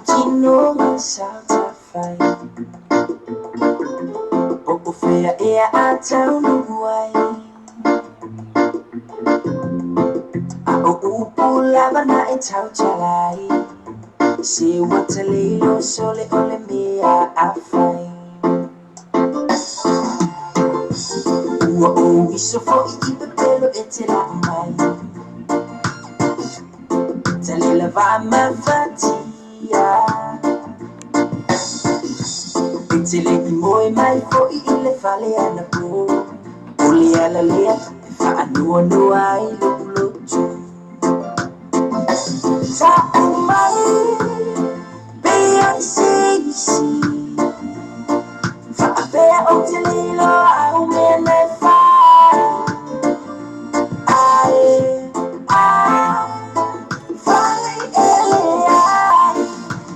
Lou tino ma sa tafai. Po o fea ea a taunuu ai. A o upu lava na e tautala ai. Se ua talilo sole o le mea a fai. Ua ou iso fo'i i pepelo e te la'u mai. Talila va ma fatia. E te le i moe mai fo'i i le fale anapo. O le ala lea e faanoanoa ai lo'u loto. Ta'u mai pei o se isi. Fa'apea ou te le iloa au mea na e fai. Ae a fai e leai.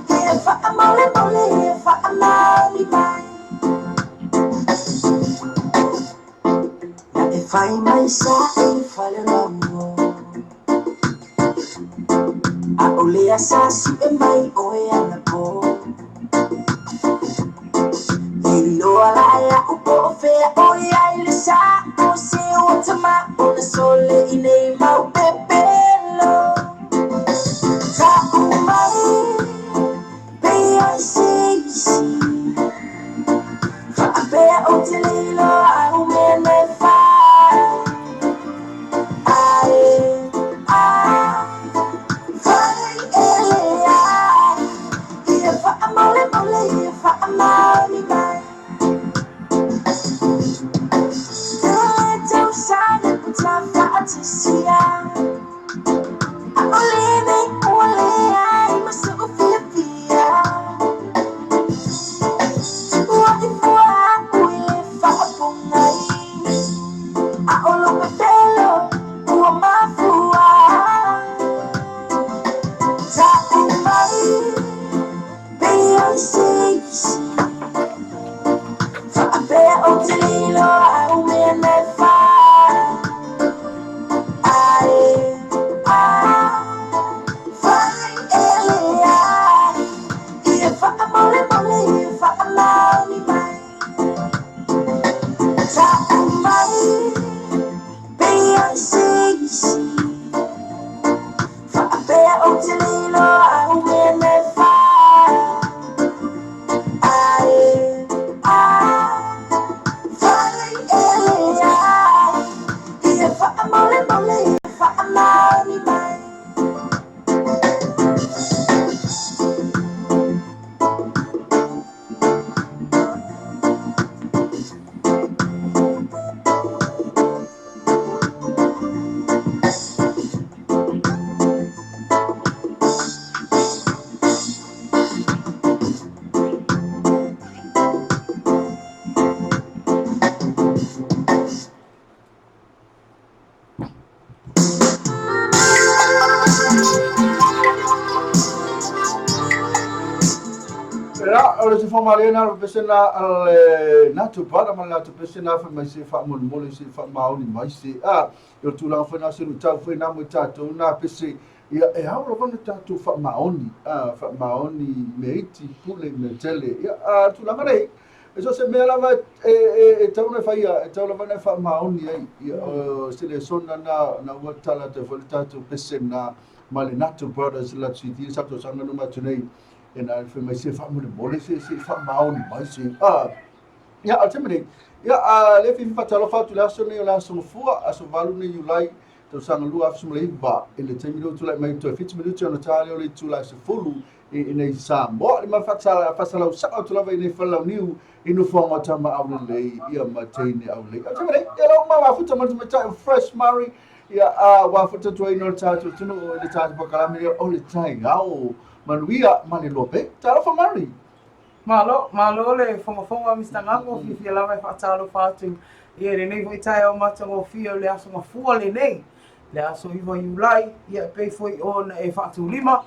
He fa'amolemole he fa'amaoni mai. Na e fai mai sa i le fale o lauo. A'ole a sa su'e mai oe anapo. E iloa la ia'u po o fea o i ai le sa'o. Se ua tama'o na sole i nei mau pepelo. Ta'u mai pei o se isi. Fa'apea ou te le iloa au mea na e fai. Ae a fai e leai. Ia fa'amolemole ia fa'amaoni mai. Tele tausaga ua ta fa'atasia. A'ole nei ua leai ma so'u fiafia. Tuua'i fua a'u i le fa'apogai. A o lou pepelo ua mafua. Ta'u mai pei o se isi. Fa'apea ou te le iloa au mea na e fai. Ae a fai e leai. Ia fa'amolemole ia fa'amaoni mai. Ta'u mai pei o se isi. Fa'apea ou te le iloa au mea na e fai. Ae a fai e leai. Ia fa'amolemole ia fa'amaoni mai. Ia, o le tufa malie na le pesena a le nato brother ma le latou pesena fai mai se faamolemole se faamaoni mai se a o le tulaga foi na se luitau foi na mo i tatou na pese ia e ao lava ona tatou faamaoni a faamaoni mea iti pule mea tele ia a tulaga nei e so se mea lava e tau na faia e tau lava na faamaoni ai ia o se lesona na ua tala atu ai foi le tatou pesena ma le Nato Brothers la CD sa tausaga numa atu nei e na fai mai se faamolemole se faamaoni mai se a ia o le taimi nei ia a le fifi faatalofa atu le aso nei o le aso Gafua aso 8 nei Iulai tausaga 2019 i le taimi lea ua tulai mai toe 7 minute ona ta lea o le itula e 10 i nei Samoa le ma faasalau sa'o atu lava i nei falelauniu i nofoaga o tama aulelei ia ma teine aulelei. O le taimi nei ia lau ma mafuta ma le tamaitai o Fresh Murray ia a ua futa tuaina o le tatou atunuu i le tatou polokalame lea o le taeao manuia ma le loa pea. Talofa Murray. Malo, malo le fogafoga Mr. Gago, fiafia lava e faatalofa atu ia i lenei foi taeao matagofie o le aso Gafua lenei, le aso 9 Iulai, ia e pei foi ona e faatulima,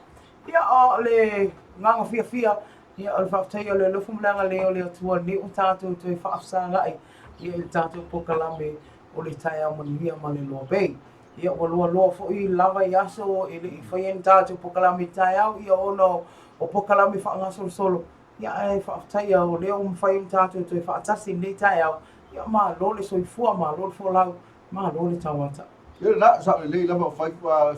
ia o le agaga fiafia, ia o le faafetaia o le alofa ma le agalelei o le Atua lenei ua tatou toe faafesaga'i ia i le tatou polokalame o le taeao manuia ma le loa bei. Ia ua loaloa foi lava i aso e le i faia ni tatou polokalame i taeao, ia ona o polokalame faagasolosolo, ia ae faafetai a o lea ua mafai ona tatou toe faatasi i lenei taeao, ia malo le soifua, malo le folau, malo le tauata. Ia lena, sao lelei lava, fai,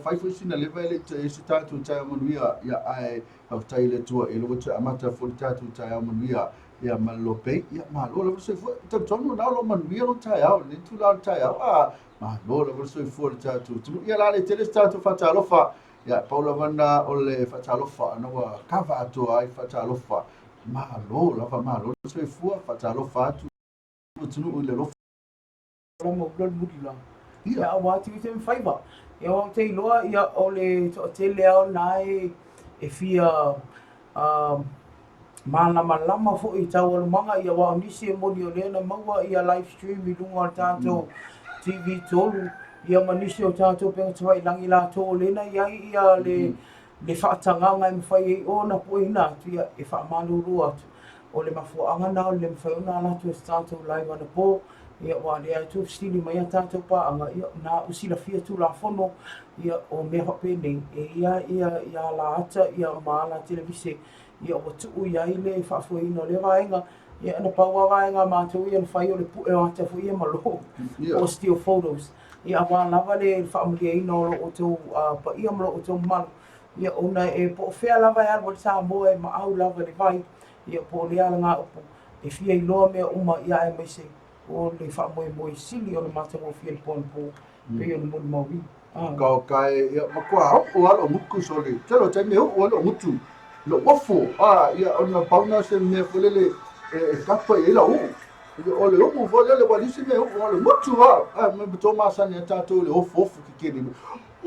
fai foi sina leva e le i toe i ai se tatou taeao manuia, ia ae faafetai i le Atua, ia lea ua toe amata foi le tatou taeao manuia, ia ma le Lopei, ia malo lava le soifua. E talitonu lena o lo o manuia lou taeao i lenei itula o le taeao, a malo lava le soifua o le tatou atunuu. Ia o le a le tele se tatou faatalofa, ia pau lava lena o le faatalofa ona ua kava atoa ai le faatalofa. Malo lava, malo le soifua, faatalofa atu atunuu i le alofa. La ma ula le muli la. Ia aua tiute ma faiva. Ia aua ou te iloa ia o le toatele lava o lena e fia malamalama foi i taualumaga ia aua o nisi e moni o lea na maua ia live stream i luga o le tatou TV 3 ia ma nisi o tatou upega tafailagi latou o lea na i ai ia le le faatagaga e mafai ai ona pueina atu ia e faamalulu atu. O le mafuaaga lena o le le mafai ona ala atu e se tatou live anapo ia aua o lea e tuufesili mai a tatou paaga ia na ua silafia Tulafono ia o mea faapenei e i ai ia ia ala ata ia ma ala televise ia ua tuu i ai le faafoeina o lea vaega ia na pau lava vaega a matou ia na fai o le pue o ata foi ia ma loo po o still photos ia aua lava le faamalieina o lo outou paia ma lo outou mamalu ia ona e po o fea lava e alu ai le Samoa e maau lava i le vai ia po o lea alagaupu e fia iloa mea uma ia aemaise o le faamoemoe sili ona matagofie le po anapo pei ona molimauina. Ka ka e ia matua o'o a lo'u gutu sole tele o taimi e o'o ai lo'u gutu lo'u ofo a ia ona pau na o se mea foi lele e kapa i ai lau u'u ia o le u'u foi lele ua leai se mea e u'u a o le gutu a a ma tou masani a tatou i le ofoofo kekeni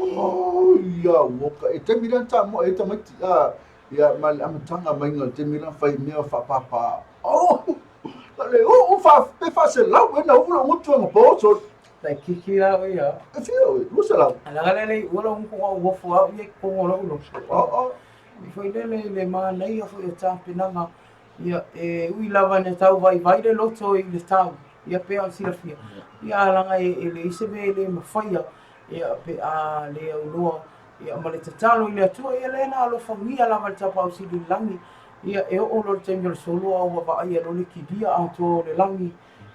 oh ia ua ka e taimi lea na tamoe ai tamaiti a ia ma le amataga maiga o le taimi lea na fai mea faapapa oh le u'u fa pe 400 ea na u'u lo'u gutu anapo sole. Tai kiki la o ia. E fia oe, 200. Leaga le lei ua lau ko au ofo au ia kongo lau lo. O o. I foi lele i le manaia foi o tapenaga ia e ui lava ina tau vaivai le loto i le tau ia pei ona silafia. Ia a leaga e leai se mea e le mafaia ia pe a le aunoa ia ma le tatalo i le Atua ia lea na alofagia lava e le Tapaau Sili i le Lagi ia e oo loa i le taimi o le solo a ua vaaia loa le kilia atoa o le lagi.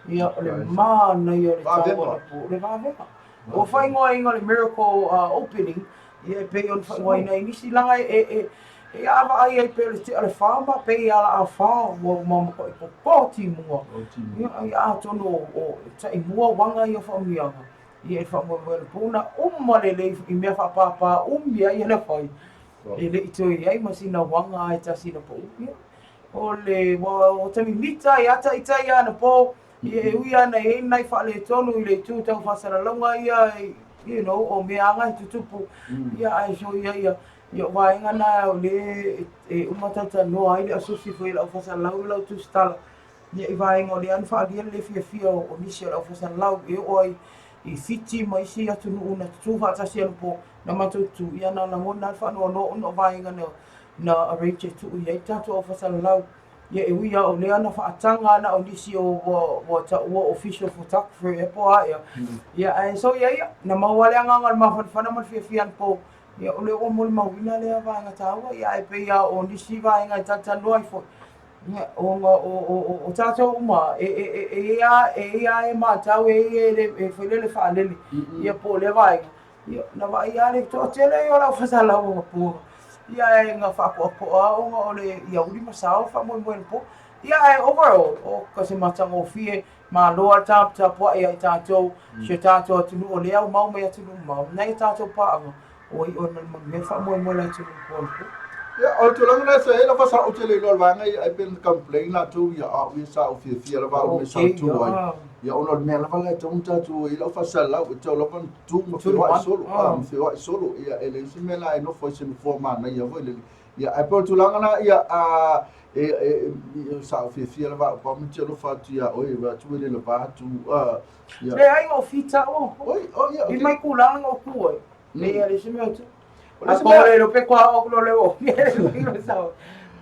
Ia, o le manaia o le tau anapo, o le vavega. Ua faaigoaina o le miracle opening, ia e pei ona faaigoaina ai nisi, leaga e, e, e a vaai ai pei o le tea o le fa ma pei a la a fa ua matuai popo timua. Ia, ia atonu o, o taimua uaga ia o faamanuiaga, ia e faamoemoe anapo na uma lelei i mea faapāpā umi ai ia na fai, e le i toe i ai ma sina uaga e tasi na pau. Ia, O le ua o ta mimita i ata ita ia anapo, ia e ui ana i ai nai faaletonu i le itu tau faasalalauga ia, you know, o mea aga e tutupu, ia ae soia ia, ia o vaega na o le e uma talatalanoa ai le asosi foi a le au faasalalau ma lau tusitala, ia i vaega o lea na faaalia le le fiafia o nisi o le au faasalalau e oo ai i Fiti ma isi atunuu na tutū faatasi anapo na matou tutū, ia na lagona ai le faanoanoa ona o vaega na na arrange e tuu i ai tatou au faasalalau. Ia e ui lava o lea na faataga ana o nisi o ua, ua taua official photographer ea po o a ea. Ia ae soia ia, na maua le agaga o le mafanafana ma le fiafia anapo. Ia o lea ua molimauina lea vaega taua, ia ae pei lava o nisi vaega e talatalanoa ai foi. Ia, ona o, o, o, o tatou uma, e, e, e, e i ai e i ai e matau, e i ai e, le, e foi lele faalele, ia po o lea vaega. Ia, na vaai lava le toatele ia o le aufaisalau o pua. Ia, ae na faakoakoa ona o le iauli ma sao faamoemoe anapo. Ia, ae overall, o ka se matagofie, malo lava le taputapuai ia i tatou, si o tatou atunuu o lea aumau mai atunuu mamao, nai a tatou paaga, ua iu ai ma le manuia le faamoemoe o le atunuu i po anapo. Ia, o le tulaga lena sa i ai lava sa ou te le iloa i le vaega ia, ai pe na complain latou ia au ia sa ou fiafia lava au i mea sa ou tu ai. Ia ona o le mea lava la e tatau ona tatou i lau faasalalau, e tatau lava ona tu ma feoai solo, a, ma feoai solo. Ia e leai se mea la e nofo ai se nofoa manaia foi lele. Ia ae pei o le tulaga lena, ia, a, e, e, e, sa ou fiafia lava au, pau te alofa atu iā oe, vaai atu e le lava atu, a, ia. Leai, na ou fita au. Oi, oi, ia, okay. I mai kula na ou ku ai. Leai, e leai se mea o tupu. Apo pe kua o kulo leo.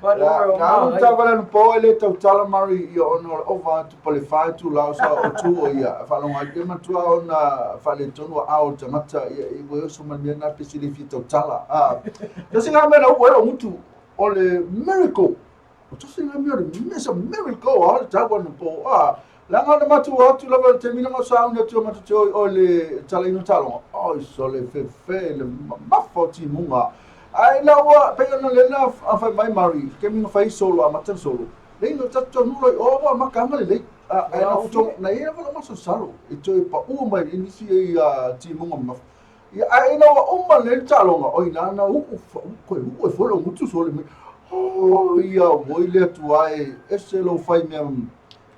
Na alu taavale anapo e le tautala Mari ia ona o le ova atu pa le fa itula o sa o tu o ia faalogo atu ia matua ona faaletonu aao o le tagata ia e ua oso ma le mea lena pe se le fia tautala a tasi lena mea na u'u ai lo'u gutu. O le miracle. O tasi lena mea o le it's a miracle a le tau anapo. A, leaga na matou o atu lava i le taimi lena o sauni atu matou te o i o i le talaina o taaloga. Oi sole fefe le mamafa o timuga. Ae ina ua pei ona lea na fai mai Mari, taimi na fai solo amata le solo. Lei na tatou taunuu loa i o ua amata agalelei. A, ae na ou tau, na i ai lava lou masalosalo i toe pau mai i nisi timuga mamafa. Ia, ae ina ua uma nei le taaloga, oi na na uu, toe uu ai foi lou gutu sole mai. Oh, ia oi le Atua e, ese lou fai mea,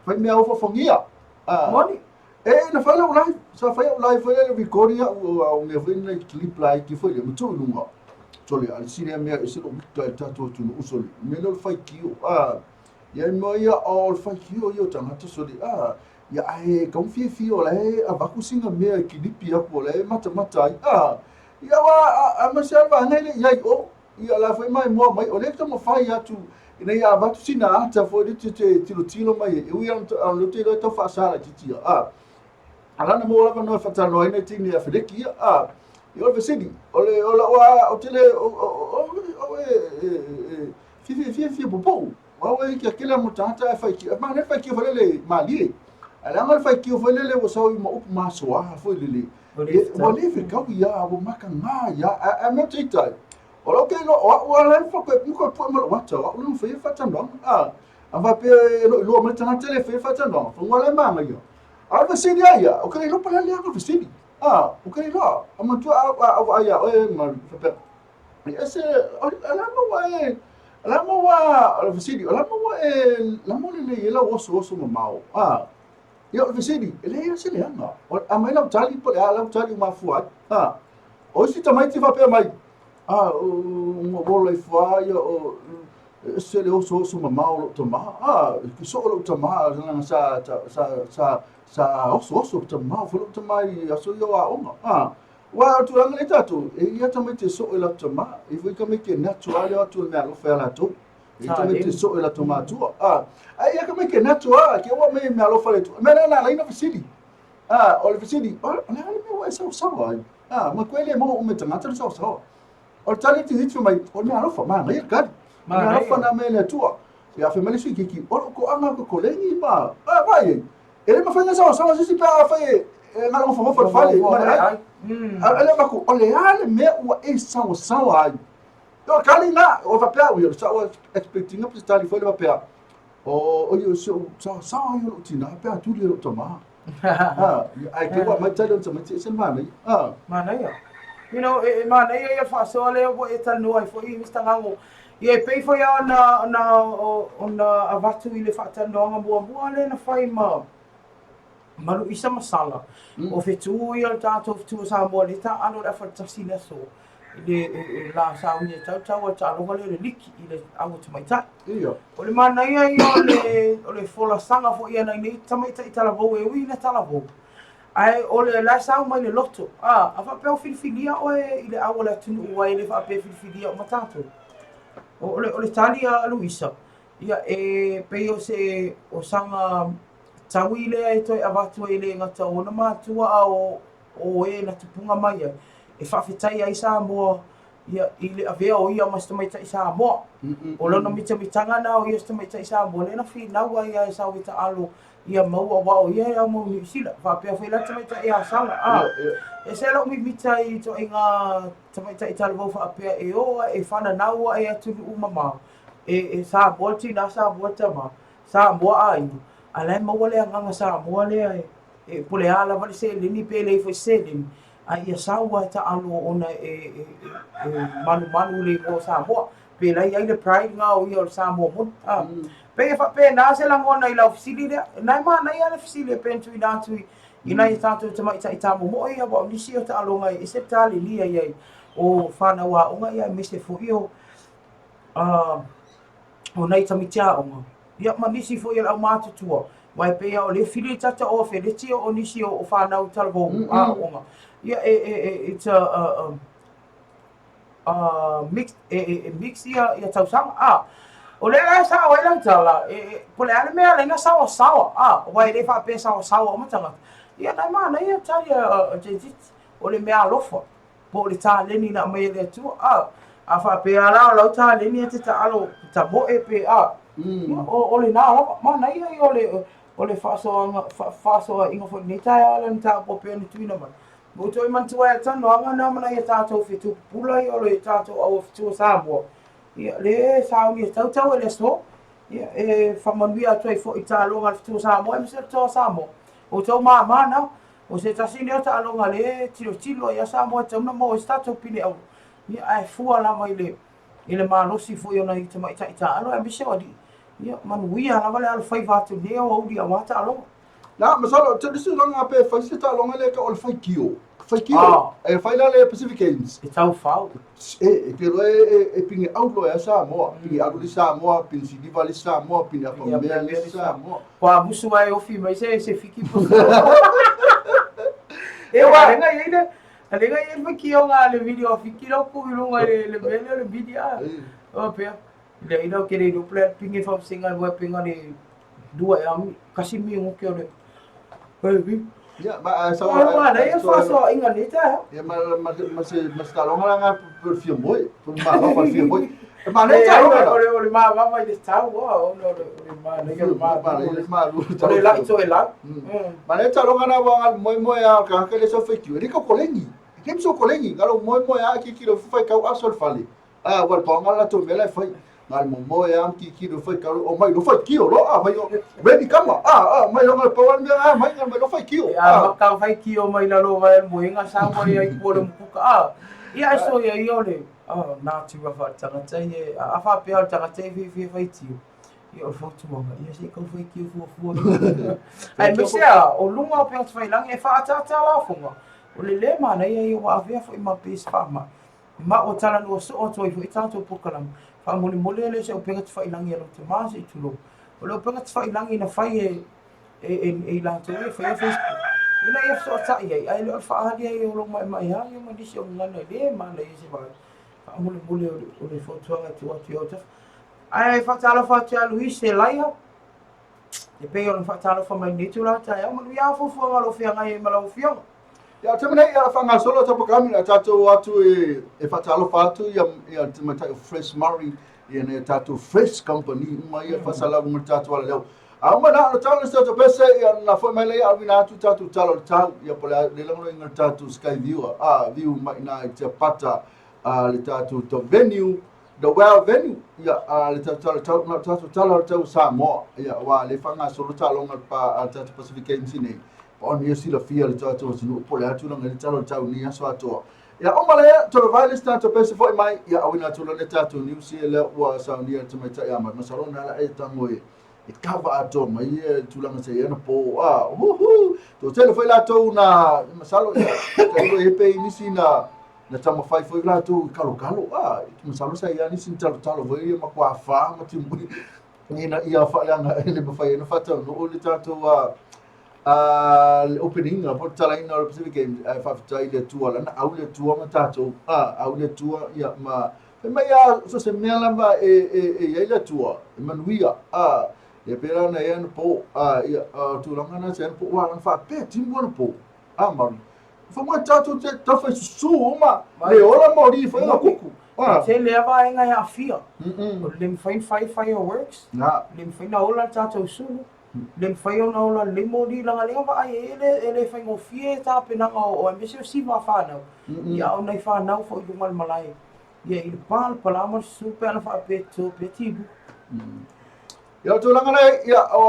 fai mea ofaofagia. Ah. Moni. E, na fai lau live, sa fai au live foi lele recording au, au mea foi nei clip laiti foi lea, ma tuu i luga. Sole, a le sili lea mea ese lou mita i le tatou atunuu sole. Mea lea o le faitio, ah. Ia, mea ia, o le faitio ia o tagata sole, ah. Ia, ae tau fiafia o la e avatu sina mea e kilipi atu o la e matamata ai. A, ia aua a, aemaise lava le vaega e le i ai i o. Ia, la foi maimoa mai, o lea e taumafai atu ina ia avatu sina ata foi lea te te tilotilo mai ai. E ui lava ona o lea ou te iloa e tau faasa laitiiti ia. A, a la na maua lava avanoa e faatalanoa ai nai teine ia Feleki ia. A, ia o le fesili, o le, o lau a, ou te le, o, o, o, o, e, e, e, e, fia, fia pupuu. Aua e kia kele mo tagata ae faitio. Manaia le faitio foi lele malie. Ae leaga le faitio foi lele ua sau i ma upu masoa foi lele. Ua le fetaui ia, ua mataga ia. Ae mea te ita ai. O lau ke iloa, o au a la e fa koe muka pue ma lou ata, o au lea na faia le faatalanoaga. A, a faapea e lo iloa mai le tagata lea e faia le faatalanoaga, fanua la e manaia. A o le fesili a ia, o ke le iloa po o le a le leaga o le fesili. A, o ke le iloa. A manatua a, a vaai ia oe ma faapea, E ese, o le a ma ua e, o le a ma ua, o le fesili, o le a ma ua e lamo lelei ai lau osooso mamao? A, ia, o le fesili, e leai lava se leaga. O, aumai lau tali po o le a lau tali ua mafua ai. A, o isi tamaiti faapea mai, a, ua ola ifo lava ia, o, e ese le osooso mamao o lou tama. A, e soo lou tama, leaga sa, sa, sa, sa osooso mamao foi lou tama i aso ia o aoga. A, Aua o le tulaga lea tatou, e i ai tamaiti e soo i latou tama, e i ai foi tamaiti e natural le o atu o le meaalofa ia latou. E i ai tamaiti e soo i latou matua. A, ae i ai tamaiti e natural, ke ua aumai e meaalofa le Atua. O le mea lea na ala ai ona fesili. A, o le fesili, o le a le mea ua e saosaoa ai? A, matua e le maua uma e tagata le saosaoa. O le tali a tamaiti fai mai, o le meaalofa, manaia le tali. O le meaalofa na aumai e le Atua. Ia, fai mai le isi keiki, o lou toaga kokoleni ma, a, vaai ai. E le mafai ona saosaoa se isi pe afai e galagofagofa le fale ma le ai. A le avatu, o le a le mea ua e saosaoa ai? O le tali lena, o faapea au ia, o le sao expect ina pe se tali foi lea faapea, o oi o si ou saosaoa ia o lou tina pe a tuli e lou tama. Ae te ua aumai tali o le tamaiti e ese le manaia. Manaia. You know, e manaia ia faasoa lea ua e talanoa ai foi Mister Gago. Ia e pei foi lava ona, ona, ona avatu i le faatalanoaga muamua lea na fai ma, ma Luisa ma Sala. O fetu ia o le tatou fetu o Samoa lea taaalo i le afa tasi i le aso i le, e, e, la sauni e tau tau a le taaloga lea o le liki i le au o tamaitai. Ia. O le manaia ia o le, o le folasaga foi a nai nei tamaitai talavou e ui ina talavou, Ae o le la e sau mai le loto, a, a faapea o filifilia oe i le au o le atunuu ae le faapea e filifilia uma tatou. O le, o le tali a Luisa, ia e pei o se osaga taui lea e toe avatu ai e le gata o ona matua a o, o e na tupuga mai ai, e faafetai ai Samoa ia, i le avea o ia ma se tamaitai Samoa. O lona mitamitaga na o ia se tamaitai Samoa, lea na finau ai a e sau e taalo ia maua aua o ia e ao mau Niu Sila. Faapea foi la le tamaitai ia Sala. A, ese lou mimita i ituaiga tamaitai talavou faapea e o ae e fananau ae i atunuu mamao, e Samoa le tina, Samoa le tama, Samoa aiga, a la e maua le agaga Samoa lea e po o le a lava le seleni pe leai foi se seleni, a ia sau lava e taalo ona e malumalu le igoa o Samoa. Pe la i ai le pride nga o ia o le Samoa moni. A, pei e faapena se lagona i lau fesili lea. Na e manaia le fesili e pei ona tuuina atu i i nai a tatou tamaitai tamomoe ia, aua o nisi o taaloga e ese le talilia i ai o fanau aoga ia aemaise foi o o nai tamaiti aoga, ia ma nisi foi o le aumatutua, aua e pei lava o lea e fili le tata o afeleti o nisi o fanau talavou aoga. Ia e, e, e, it's a mix, e mix ia tausaga, a. O lea la e sao ai lau tala, e, po o le a le mea e ala ai ona saoasaoa, a, aua e le faapea e saoasaoa uma tagata. Ia na e manaia le tali a JT, o le meaalofa, po o le taleni na aumai e le Atua, a. A faapea la o lau taleni e te taalo tamoe pe a, o lena lava. Manaia ia o le faasoaga, fefaasoaaiga foi i lenei taeao le mataupu e pei ona tuuina mai. Ua ou toe manatua ai le talanoaga lena ma nai a tatou fetu pupula ia o le tatou auafitua Samoa, ia lea e sauni e tautau i le aso. Ia e faamanuia atu ai foi i taaloga a le Fetua Samoa aemaise le Toa Samoa. O outou mama na, o se tasi lea o taaloga lea e tilotilo ai lava Samoa e tatau ona maua ai se tatou pine auro. Ia ae fua lava i le i le malosi foi o nai tamaitai taalo aemaise o alii. Ia manuia lava le alofaiva atu i lenei aoauli aua taaloga. Na, masalo, te lisi langa pe fai se taaloga lea ka o le faitio. Faitio. Ah. E fai la le Pacific Games. E tau fau. E, e te loa e, e pinge au loa e Samoa. Mm. Pinge alu li Samoa, pinge siliva li Samoa, pinge apamea li Samoa. Kua musu ai ofi mai se se fiki po. E wa lenga i le lenga i le faitio nga le video fiki lo ku i lunga le le mele le media. O pea. Le ina ke le plan pinge fa singa wa pinga le Dua e ami, kasi mi ngoke o le. Baby. Ia, ma sa o ma nei e faso inga ni ta. Ia ma ma ma se ma se talonga la nga per fia moi, per ma ma per fia moi. E ma nei talonga. O le o le ma ma mai le tau o o no le ma nei o ma ma le ma lu. O le la ito e la. Ma nei talonga na wa nga moi moi a ka ka le so fe ki. Ri ko kolengi. Ke so kolengi, ngalo moi moi a ki ki lo fai kau aso le fale. A ua le paoga le latou mea la e fai. Na le momoe a ma kikilo fai kalo o mai lo fai kio lo a mai o ready kama a a mai lo ngal paoga le mea a mai ngal mai lo fai kio a. A maka fai kio mai lalo vai le moenga sa mai ai po le mukuka a. Ia ai so ia ia o le a na tua fa tangata ia a fa pea o le tagata e fiafia fai tio. Ia o le fautuaga ia se i kau fai kio fuafua. Ae aemaise a o luga o pea o Tafailangi e faaataata lafoga o le le manaia ia ua avea foi ma base faamai. Ma ua talanoa soo atu ai foi tatou polokalame, faamolemole le se upega tafailagi a lou tama se i tulou. O le upega tafailagi na fai e e e, e i latou e faia Facebook ina ia fesootai ai, ae le o le faaali ai o lou maemaea ia ma nisi o gagana e le manaia se vaega. Faamolemole o le, o le fautuaga e tuu atu i autafa. Ae faatalofa atu ia Luis Elaia, e pei ona faatalofa mai lenei itula taeao, manuia fuafuaga o lo o feagai ai ma lau afioga. Ia, o te mea nei, ia faagasolo ta polokalame a tatou atu e, e faatalofa atu ia, ia te matai o Fresh Murray, ia nei tatou Fresh Company, uma ia faasalalu ma le tatou ala leo. A uma na, o tau le tatou pese, ia na foi mai lea auina atu tatou tala o le tau, ia po le le lagolagoina le tatou Sky View, a, view mai na i Tiapata, a le tatou The Venue, The Well Venue, ia, a le tatou tala tau, na tatou tala o le tau Samoa, ia, ua le faagasolo taaloga a le tatou Pacific Games nei. Ona ia silafia le tatou atunuu po o le a tulaga i le tala o le tau i lenei aso atoa. Ia uma lea, toe vavae le isi tatou pese foi mai, ia auina atu loa le tatou news ia lea ua saunia e le tamaitai a mai. Masalo na ala e tango e e kava atoa mai ia tulaga sa i ai anapo. Ah, huhu! Toatele foi latou na, masalo ia, tailo e pe i nisi na na taumafai foi latou i kalokalo. Ah, masalo sa i ai nisi na talotalo foi ia matua fa ma timui ina ia faaleaga e le mafai ai ona faataunuu le tatou ah, a le opening po o le talaina o le Pacific Games ae faafetai i le Atua lana au le Atua ma tatou a au le Atua ia ma fai mai a so se mea lava e e e i ai le Atua e manuia a ia pēlā na i ai anapo a ia a tulaga na sa i anapo ua na faapea timu anapo a malu fai mai tatou te tafa i susu uma le ola moli fai nga kuku. E tele lava vaega e aafia. O le le mafai ona fai fireworks, le mafai ona ola le tatou sulu, le mafai ona ola lelei moli leaga lea vaai ai e le, e le faigofie tapenaga o aemaise o siva a fanau. Ia a o nai fanau foi i luga o le malae. Ia i le pa le pala ma le susu pe ana faapea e toto pea timu. Ia o tulaga nei, ia o,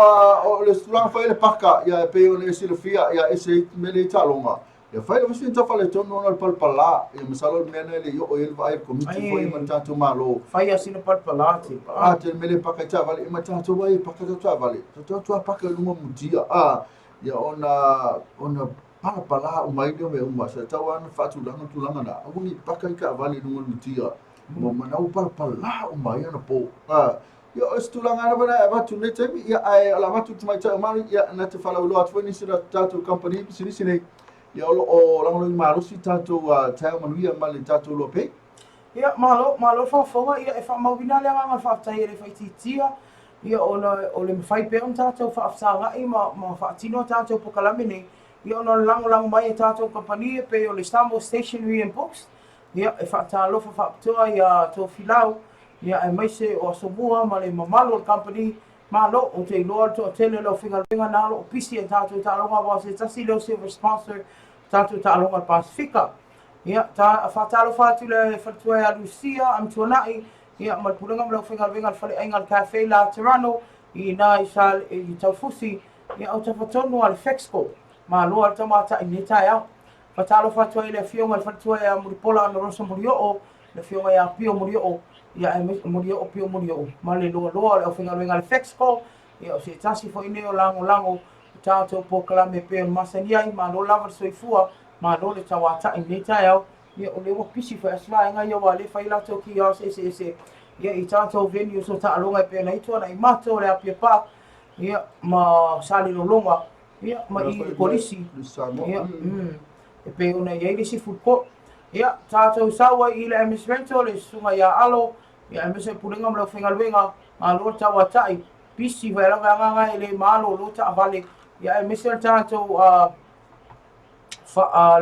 o le tulaga foi le paka, ia e pei ona e silafia, ia ese ai mea nei taaloga. Ia fai lava sina faaletonu ona o le palapala, ia masalo le mea lena e le i oo i ai le vaai a le Komiti foi ma le tatou Malo. Fai lava sina palapala te. A te le mea lea e paka ai taavale, ia ma tatou ai e paka tatou taavale, tatou atu lava paka i luga o mutia, a, ia ona, ona palapala uma ai lea o mea uma. Sa tatau lava ona faatulaga le tulaga lena, aua ne i paka ai taavale i luga o le mutia, ma mana ua palapala uma ai anapo. A, Ia, o se tulaga lava lea e avatu i lenei taimi, ia, ae o le a avatu i le tamaitai o Mari, ia, na te faalauiloa atu foi nisi o tatou kamupani pisinisi nei, ia, o lo o lagolago malosi tatou taeao manuia ma le tatou Loa Pay. Ia, malo, malo le faafofoga, ia, e faamauina le agaga o le faafetai e le faaitiitia, ia, ona o le mafai pea ona tatou faafesagai ma, ma faatino a tatou polokalame nei, ia, ona o le lagolago mai a tatou kamupani e pei o le Samoa Stationery and Books. Ia, e faatalofa faapitoa iā Tofilau, ia aemaise o Asomua ma le mamalu o le kamupani. Malo, ou te iloa le toatele o le aufaigaluega na o lo o pisi i a tatou taaloga aua o se tasi lea o silver sponsor o tatou taaloga a le Pasefika. Ia, ta, faatalofa atu i le faletua ia Lucia Amituanai, ia, ma le pulega ma le aufaigaluega a le faleaiga a le Cafe La Terrano i ina i Sa, i Taufusi, ia, autafa tonu a le Fexco. Malo a le tamatai i lenei taeao. Faatalofa atu ai i le Afioga i le Faletua ia Mulipola Anarosa Mulioo, le Afioga ia Pio Mulioo, ia aemaise Mulioo Pio Mulioo, ma le loaloa o le aufaigaluega a le Fexco, ia o se tasi foi nei o lagolago o tatou polokalame e pei ona masani ai, malo lava le soifua, malo le tauatai i lenei taeao, ia o lea ua pisi foi lava si vaega ia aua o lea e fai a latou kiosk eseese ia i tatou venues o taaloga e pei ona i ai Tuanaimato, le Apia Park, ia ma Salelologa, Ia, ma i le kolisi. Ia, e pei ona i ai le isi food court. Ia, tatou sau ai i le MS Rental, le susuga ia Alo, ia aemaise le pulega ma le aufaigaluega, malo le tauatai, pisi foi lava agaga e le malolo taavale, ia aemaise le tatou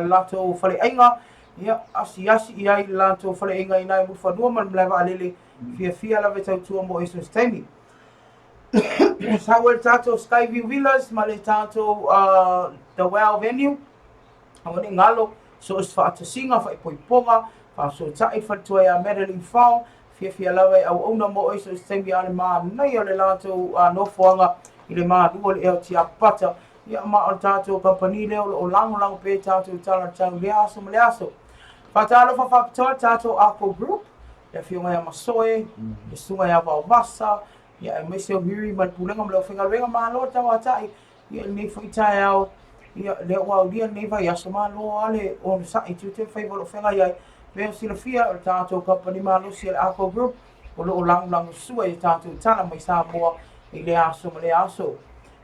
latou faleaiga, ia asiasi i ai le latou faleaiga i ina i Mulifanua ma le malae vaalele, fiafia lava e tautua mo oe so o se taimi. Sau ai le tatou Skyview Villas ma le tatou The Well Venue, aua ne i galo, so o se faatasiga, faaipoipoga, faafesootai le faletua ia Madeline Fong, fiafia lava e auauna mo oe so o se taimi a o le manaia o le latou nofoaga i le malu o le ea o Tiapapata. Ia ma o le tatou kamupani lea o lo o lagolago pea i tatou tala o le tau i lea aso ma lea aso. Faatalofa faapitoa le tatou Arco Group, le afioga ia Masoe, le susuga ia Vaovasa, ia aemaise o Miri ma le pulega ma le aufaigaluega, malo le tauatai, ia i lenei foi taeao, ia lea ua aulia lenei vaiaso, malo lava le onosai i tiute ma faiva o lo o feagai ai. Pei ona silafia, o le tatou kamupani malosi a le Arco Group, o lo o lagolagosua i a tatou tala mai Samoa i lea aso ma lea aso.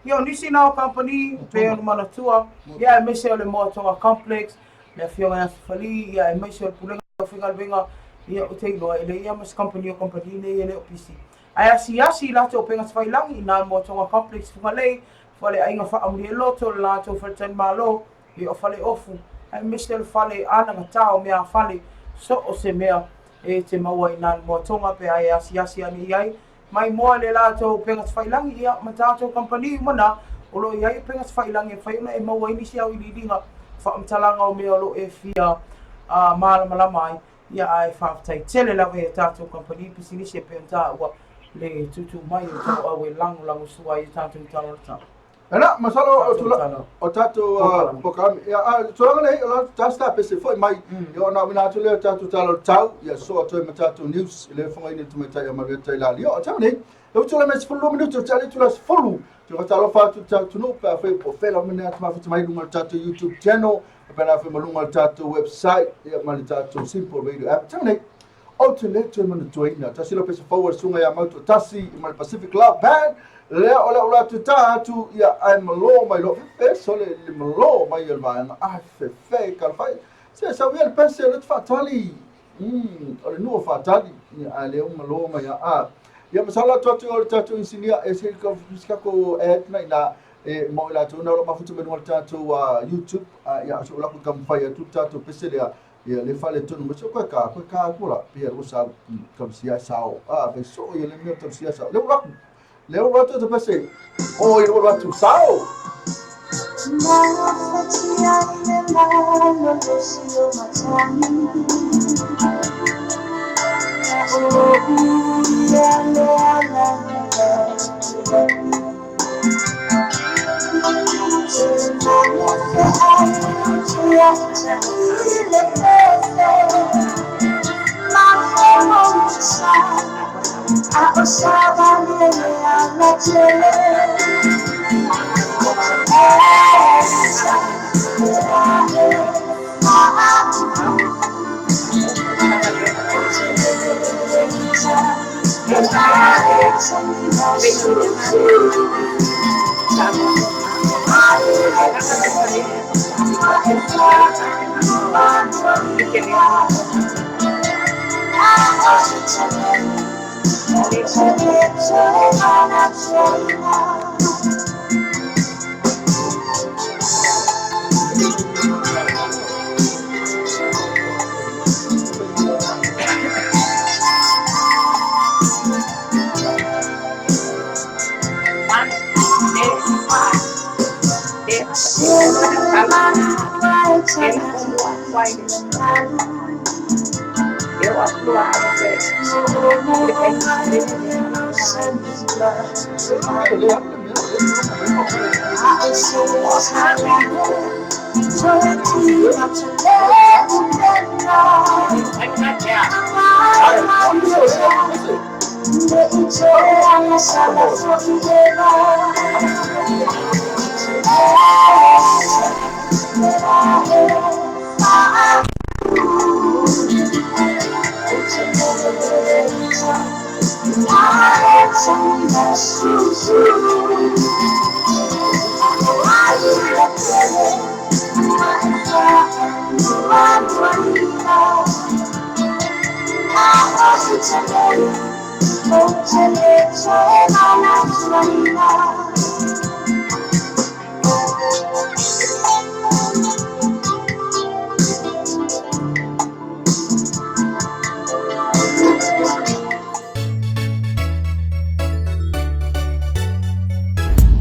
Ia o nisi na o kamupani, pei ona manatua, ia aemaise o le Moatoga Complex, le Afioga ia Sefali, ia aemaise o le Pulega o Faigaluega, ia ou te iloa e leai lava ma se kamupani o kamupani nei e le o pisi. Ae asiasi i latou upega tafailagi i nā Moatoga Complex Fugalei, Faleaiga Faaamuliailoto, le latou faletalimalo, ia o Faleofu, aemaise o le fale anagatā o meafale, so o se mea e te maua i nā Moatoga pe a e asiasi ane i ai. Mai moa i le latou upega tafailagi, ia, ma tatou kamupani uma na, o lo o i ai upega tafailagi e mafai ona e maua ai nisi auiliiliga, faamatalaga o mea o lo o e fia malamalama ai, ia, ae faafetai tele lava i a tatou kamupani pisinisi e pei ona taua le tūtū mai o tauau e lagolagosua ai i a tatou tala o le tau. Ena, masalo o tula o tatou polokalame. Ia, a tulaga nei, o la tasi ta pese foi mai. Ia ona auina atu lea o tatou tala o le tau, ia sosoo atu ai ma tatou news i le fofogaina i le tamaitai a Malueta i Lalio. O taimi nei, lea ua tulai mai 12 minute o te itula 10. Te faatalofa atu i le tatou atunuu pe afai po o fea lava mea atu mafuta mai luga o le tatou YouTube channel, pe afai ma luga o le tatou website, ia ma le tatou Simple Radio app. Taimi nei, Ou te le toe manatuaina. Tasi lau pese fou a le susuga ia Mautoatasi ma le Pacific Love Band. Lea o le au la te tā atu ia ae malo mai loa. Fefe sole le malo mai o le vaega. Ai fefe kalafai. Se sau ia le pese o le te faatali. O le nuu o faatali. Ia ae lea ua malo mai a. A. Ia masalo atu atu o le tatou inisinia e se kako ad na ina e mo i latou na o lo mafuta mai luga o le tatou YouTube. Ia so o la ku taumafai atu le tatou pese lea. Ia le fale tonu mai so koe ka koe ka aku la pia o sa tausia sao a ve so ia le mea tausia sao le ula le ula atu te pese o i ula atu sao.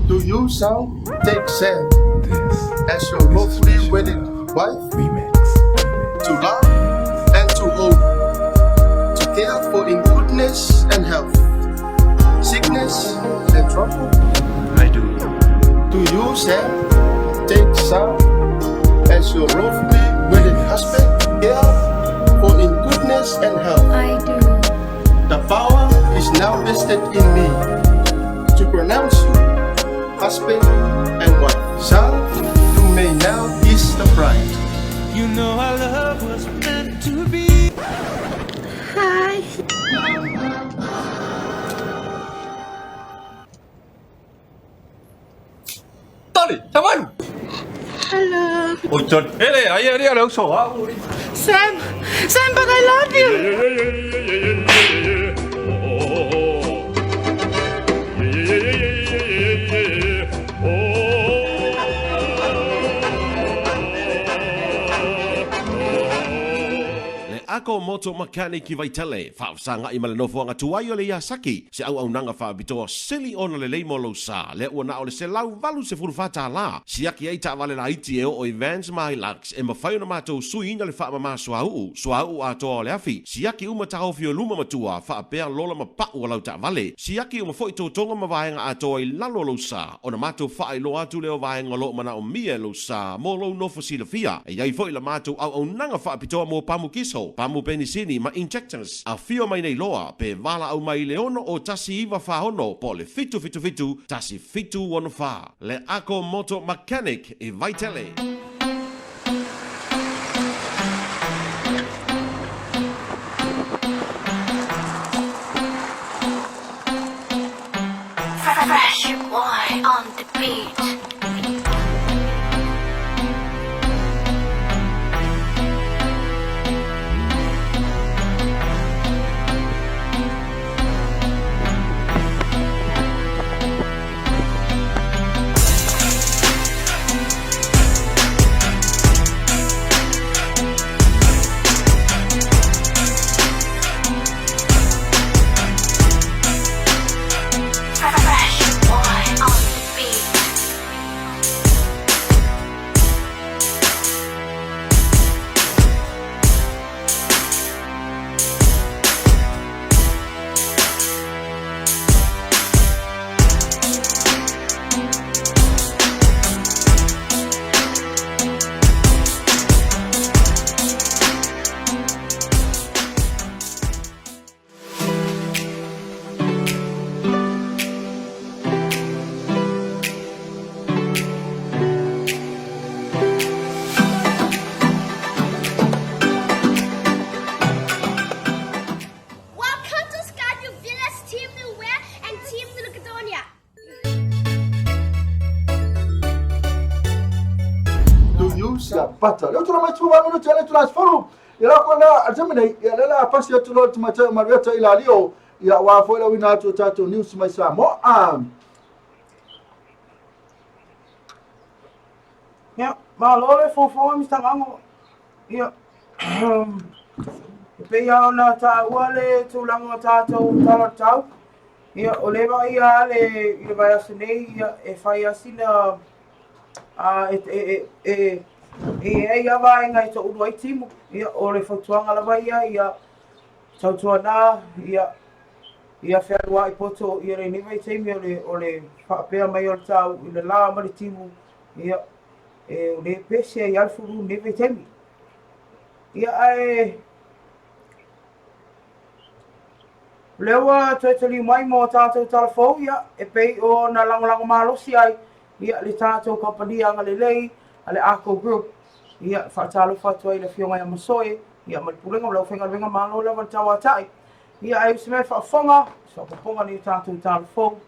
Do you, Sal, take Sam as your lawfully wedded wife to love and to hold, to care for in goodness and health, sickness and trouble? I do. Do you, Sam, take Sal as your lawfully wedded husband, care for in goodness and health? I do. The power is now vested in me to pronounce you husband and wife. Sal, you may now kiss the bride. You know our love was meant to be. Hi. Hello. Sam, Sam, but I love you. Le Ako Moto Mechanic i Vaitele, faafesagai ma le nofoaga tuai o le Iasaki, se auaunaga faapitoa sili ona lelei mo lou sa, lea ua na o le $184, siaki ai taavale laiti e oo i vans ma Hilux, e mafai ona matou suiina le faamamā suauu, suauu atoa o le afi, siaki uma taofi o luma ma tua, faapea lola ma pau o lau taavale, siaki uma foi totoga ma vaega atoa i lalo o lou sa, ona matou faailoa atu lea o vaega o lo o manaomia e lou sa mo lou nofo silafia. E i ai foi la matou auaunaga faapitoa mo pamu kiso, pamu penisini ma injectors. Afio mai nei loa pe valaau mai i le 6 01 46 po o le 777 1764. Le Ako Moto Mechanic i Vaitele. Fresh boy on the beat. Fresh boy on the beat. Welcome to Skyview Villas Team Nowhere and Team Caledonia. Do you, Sal, Pata leo tuna mai tuba minuti ale tuna sfuru ila kona atamina ya lela pasi atu lo tumata mariata ila lio ya wa fo ila wina atu tato news mai sa mo am. Ia, malo le fofoga Mr. Gago. Ia, e pei lava ona taua le tulaga o tatou talatau. Ia, o lea vaai lava le, i le vaiaso nei, ia, e fai lava sina A e e e e e i ai lava vaega e toaulu ai timu. Ia, o le fautuaga lava ia, ia tautuana, ia ia fealuai poto ia lenei vaitaimi o le o le faapea mai o le tau i le la ma le timu, ia e o le pese ai lava le fulu i lenei vaitaimi. Ia ae O lea ua toe taliu mai mo tatou tala fou, ia, e pei ona lagolago malosi ai, ia, le tatou kamupani agalelei a le Arco Group. Ia, e faatalofa atu ai i le Afioga ia Masoe, ia, ma le Pulega ma le Aufaigaluega malo lava le tauatai. Ia, ae usi mai le faafofoga, se faaopoopoga nei o tatou tala fou.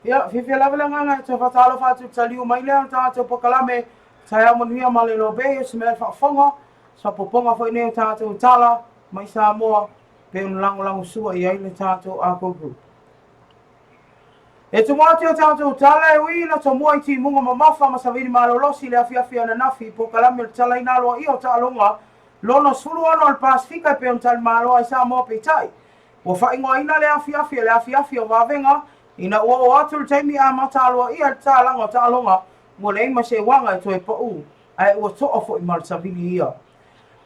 Ia, fiafia lava le agaga e toe faatalofa atu i le taliu mai lea o le tatou polokalame Taeao Manuia ma le Lobe, o se mea e faafofoga, se faaopoopoga foi nei o tatou tala mai Samoa, pei ona lagolagosua i ai le tatou Arco Group. E tumu atu i a tatou tala e ui ina tomua i timuga mamafa ma savili malolosi i le afiafi ananafi i polokalame o le tatalaina aloaia o taaloga lona 16 o le Pasefika e pei ona talimalo ai Samoa peitai ua faaigoaina lea afiafi o le afiafi o vavega ina ua oo atu le taimi amata aloaia i le tatalaga o taaloga ua leai ma se uaga e toe pau ae ua toa foi ma le savili ia.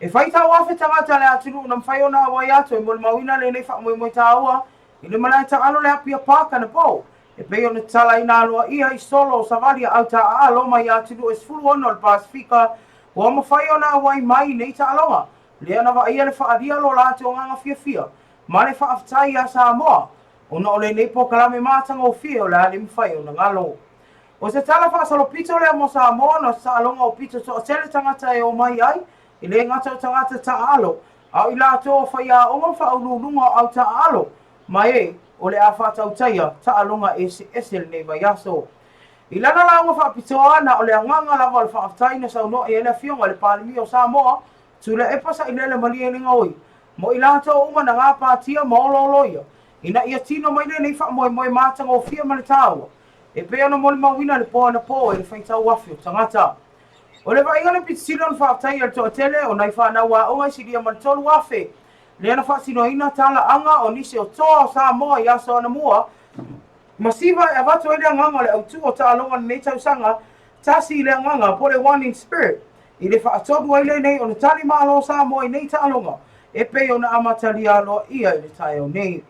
E faitau afe tagata le atunuu na mafai ona auai atu e molimauina lenei faamoemoe taua I le malae taalo le Apia Park anapo, e pei ona tatalaina aloaia i solo o savali a au taaalo mai atunuu e 16 o le Pasefika, ua mafai ona auai mai i nei taaloga, lea na vaaia le faaalia lo latou agaga fiafia ma le faafetai iā Samoa ona o lenei polokalame matagofie o le a le mafai ona galo. O se tala faasalopito lea mo Samoa ona o se taaloga o pito toatele tagata e omai ai, e le gata o tagata taaalo, A o i latou o faiaoga ma faauluuluga o au taaalo, ma e o le a faatautaia taaloga eseese lenei vaiaso. I lana lauga faapitoa, na o le agaga lava o le faafetai na saunoa i ai le Afioga i le Palemia o Samoa, Tuilaepa Sailele Malielegaoi, mo i latou uma na gapatia ma olooloia, ina ia tino mai lenei faamoemoe matagofie ma le taua, e pei ona molimauina i le po anapo e le faitau afe o tagata. O le vaaiga le pitisili ona faafetai e le toatele o nai fanau aoga i silia ma le 3,000 lea na faatinoina talaaga o nisi o toa o Samoa i aso anamua ma siva e avatu ai le agaga o le autu o taaloga lenei tausaga tasi i le agaga po o le One in Spirit i le faatolu ai lenei ona tali malo Samoa i nei taaloga e pei ona amatalia aloaia i le taeao nei.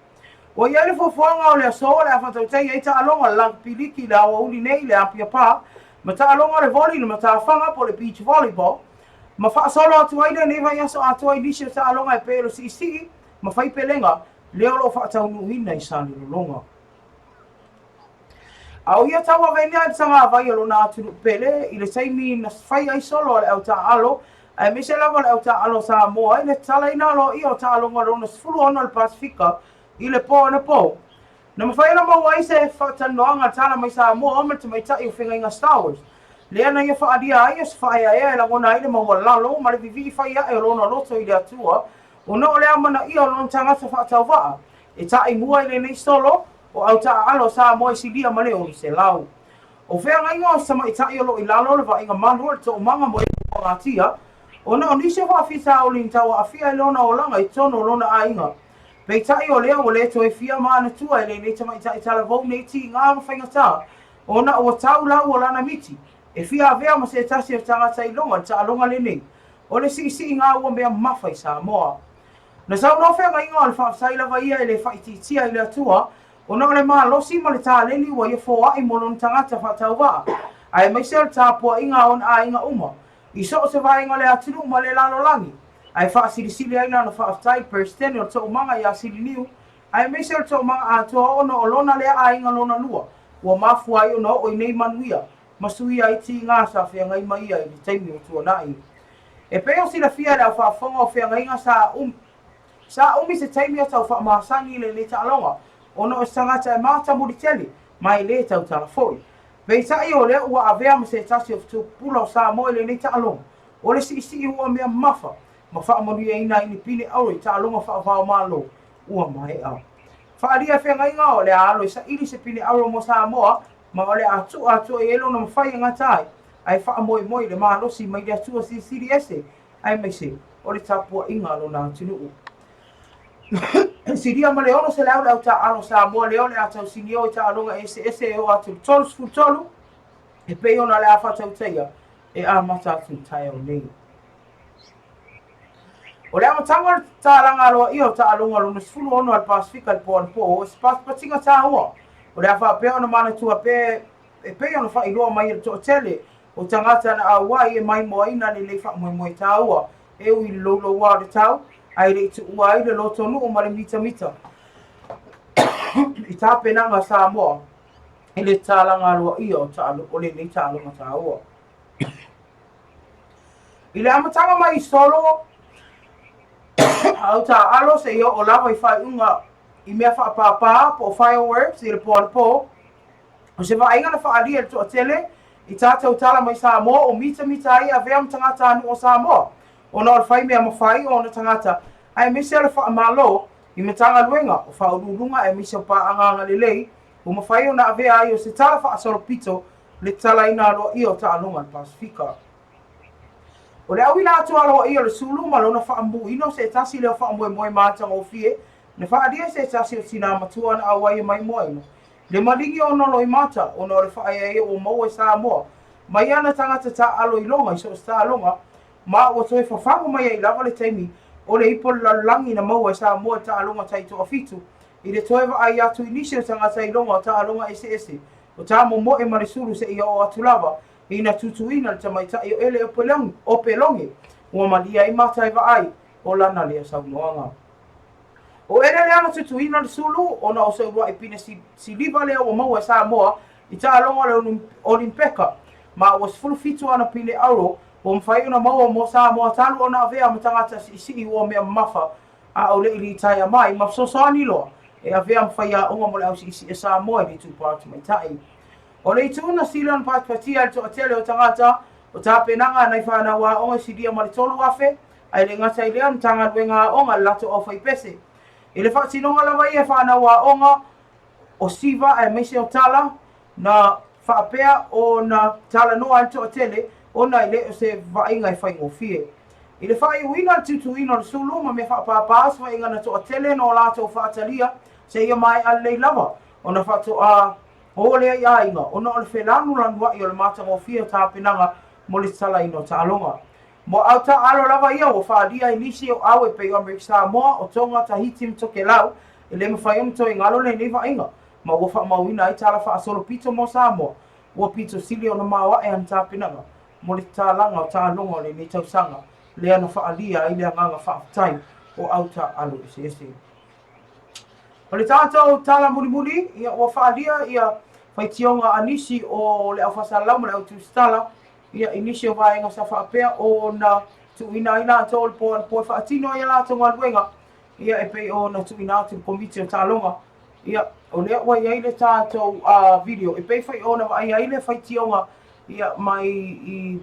Ua i ai le fuafuaga o le aso o le a faatautaia ai taaloga o le Rugby Liki i le aoauli nei i le Apia Park ma taaloga o le voli i le matafaga po o le beach volleyball ma faasolo atu ai lenei vaiaso atoa i nisi o taaloga e pei o le siisii ma faipelega lea o lo o faataunuuina i Salelologa. A o ia tauaveina ai le tagavai o lona atunuu pele i le taimi na fai ai solo a le au taaalo, aemaise lava o le au taaalo o Samoa i le tatalaina aloaia o taaloga lona 16 o le Pasefika i le po anapo. Na mafai ona maua ai se faatalanoaga tala mai Samoa ma le tamaitai o Feagaiga Stowers, lea na ia faaalia ai o se faaeaea e lagona ai le maualalo ma le vivii fai ae o lona loto i le Atua ona o le amanaia o lona tagata faatauvaa e ta'i mua i lenei solo o au taaalo o Samoa i silia ma le 600. O feagaiga o se tamaitai o lo o i lalo o le vaaiga malu o le toomaga mo e pagatia, ona o nisi o faafitauli na tauaafia ai lona olaga i totonu o lona aiga. Peitai o lea ua le toe fia manatua e lenei tamaitai talavou nei tiga ma faigata, ona ua tau lau o lana miti e fia avea ma se tasi o tagata iloga i le taaloga lenei o le siisiiga ua mea mafa i Samoa. Na saunoa feagaiga o le faafetai lava ia e le faaitiitia i le Atua ona o le malosi ma le taleni ua ia foai mo lona tagata faatauvaa, aemaise o le tapuaiga a ona aiga uma i so o se vaega o le atunuu ma le lalolagi, ae faasilisili ai lana faafetai i le Peresetene o le Toomaga ia Siliniu, aemaise o le Toomaga atoa ona o lona lea aiga lona lua ua mafua ai ona oo i nei manuia ma suia ai tiga sa feagai ma ia i le taimi ua tuanai. E pei o silafia e le aufaafofoga o feagaiga sa Sa umi se taimi o tau faamasani i lenei taaloga, ona o se tagata e matamuli tele ma e lē tautala foi. Peitai o lea ua avea ma se tasi o fetuupula o Samoa i lenei taaloga, o le siisii ua mea mamafa ma faamanuiaina ai ni pine auro i taaloga faava-o-Malo ua maea. Faaalia e feagaiga o le a alo e saili se pine auro mo Samoa ma o le a tua atu i ai lona mafai e gata ai, ae faamoemoe i le malosi mai le Atua Silisili Ese aemaise o le tapuaiga a lona atunuu. Silia ma le 600 le au taaalo o Samoa lea o le a tausinio i taaloga eseese e oo atu i le 33 e pei ona o le a faatautaia e amata atu i le taeao nei. O le amataga o le tatalaga aloaia o taaloga lona 16 a le Pasefika i le po anapo o se patipatiga taua o le a faapea ona manatua pea e pei ona faailoa mai e le toatele o tagata na auai e maimoaina lenei faamoemoe taua e ui i le louloua o le tau ae le i tuua ai le lotonuu ma le mitamita i tapenaga a Samoa i le tatalaga aloaia o lenei taaloga taua. I le amataga mai i solo au taaalo seia oo lava i faaiuga i mea faapāpā po o fireworks i le po anapo, O se vaaiga na faaalia e le toatele i tātou tala mai Samoa o mitamita ai e avea ma tagatanuu o Samoa ona o le fai mea mafai o ona tagata aemaise o le faamalo i Matagaluega o Faauluuluga aemaise o paaga agalelei ua mafai ona avea ai o se tala faasolopito le tatalaina aloaia o taaloga a le Pasefika. O le auila atu aloaia o le sulu ma lona faamuina o se tasi lea o faamoemoe matagofie na faaalia e se tasi o tinā matua na auai e maimoaina Le maligi ona loimata ona o le faaeaea ua maua e Samoa mai ana tagata taaalo i loga i so o se taaloga, ma ua toe fafagu mai ai lava le taimi o le ipo le lalolagi na maua e Samoa i taaloga taitoafitu i le toe vaai atu i nisi o tagata i loga o taaloga eseese o tamomoe ma le sulu seia oo atu lava ina tutuina le tamaitai o Ele Opeloge ua malie ai mata e vaai o lana lea saunoaga. O Ele lea na tutuina le sulu ona o se uluai pine siliva lea ua maua e Samoa i taaloga o le Olimpeka, ma ua 17 ana pine auro ua mafai ona maua mo Samoa talu ona avea ma tagata siisii ua mea mamafa a o le i litaea mai ma fesoasoani loa e avea ma faiaoga mo le au siisii a Samoa i le itupa tamaitai. O le itu na sili ona patipatia e le toatele o tagata o tapenaga a nai fanau aoga i silia ma le 3,000 Ae le gata i lea, o Matagaluega Aoga le latou aufaipese. I le faatinoga lava ia e fanau aoga o Siva aemaise o Tala, na faapea ona talanoa ai le toatele ona e le o se vaaiga e faigofie. I le faaiuina o le tutuina o le sulu ma mea faapāpā se vaaiga na toatele na o latou faatalia seia maea lelei lava ona faatoa o lea i aiga ona o le felanulanuai o le matagofie o tapenaga mo le tatalaina o taaloga. Mo au taaalo lava ia ua faaalia i nisi o au e pei o Amerika Samoa, o Tonga, Tahiti ma Tokelau, e le mafai ona toe galo lenei vaaiga, ma ua faamauina ai tala faasolopito mo Samoa, ua pito sili ona maoae ana tapenaga mo le tatalaga o taaloga o lenei tausaga, lea na faaalia ai le agaga faafetai o au taaalo eseese. O le tatou tala mulimuli, ia ua faaalia ia faitioga a nisi o le au faasalalau ma le au tusitala, Ia, i nisi o vaega sa faapea ona tuuina ai latou o le po anapo e faatino ai a latou galuega, ia, e pei ona tuuina atu i le Komiti o Taaloga. Ia, o lea ua i ai le tatou video e pei foi ona vaaia ai le faitioga, ia, mai i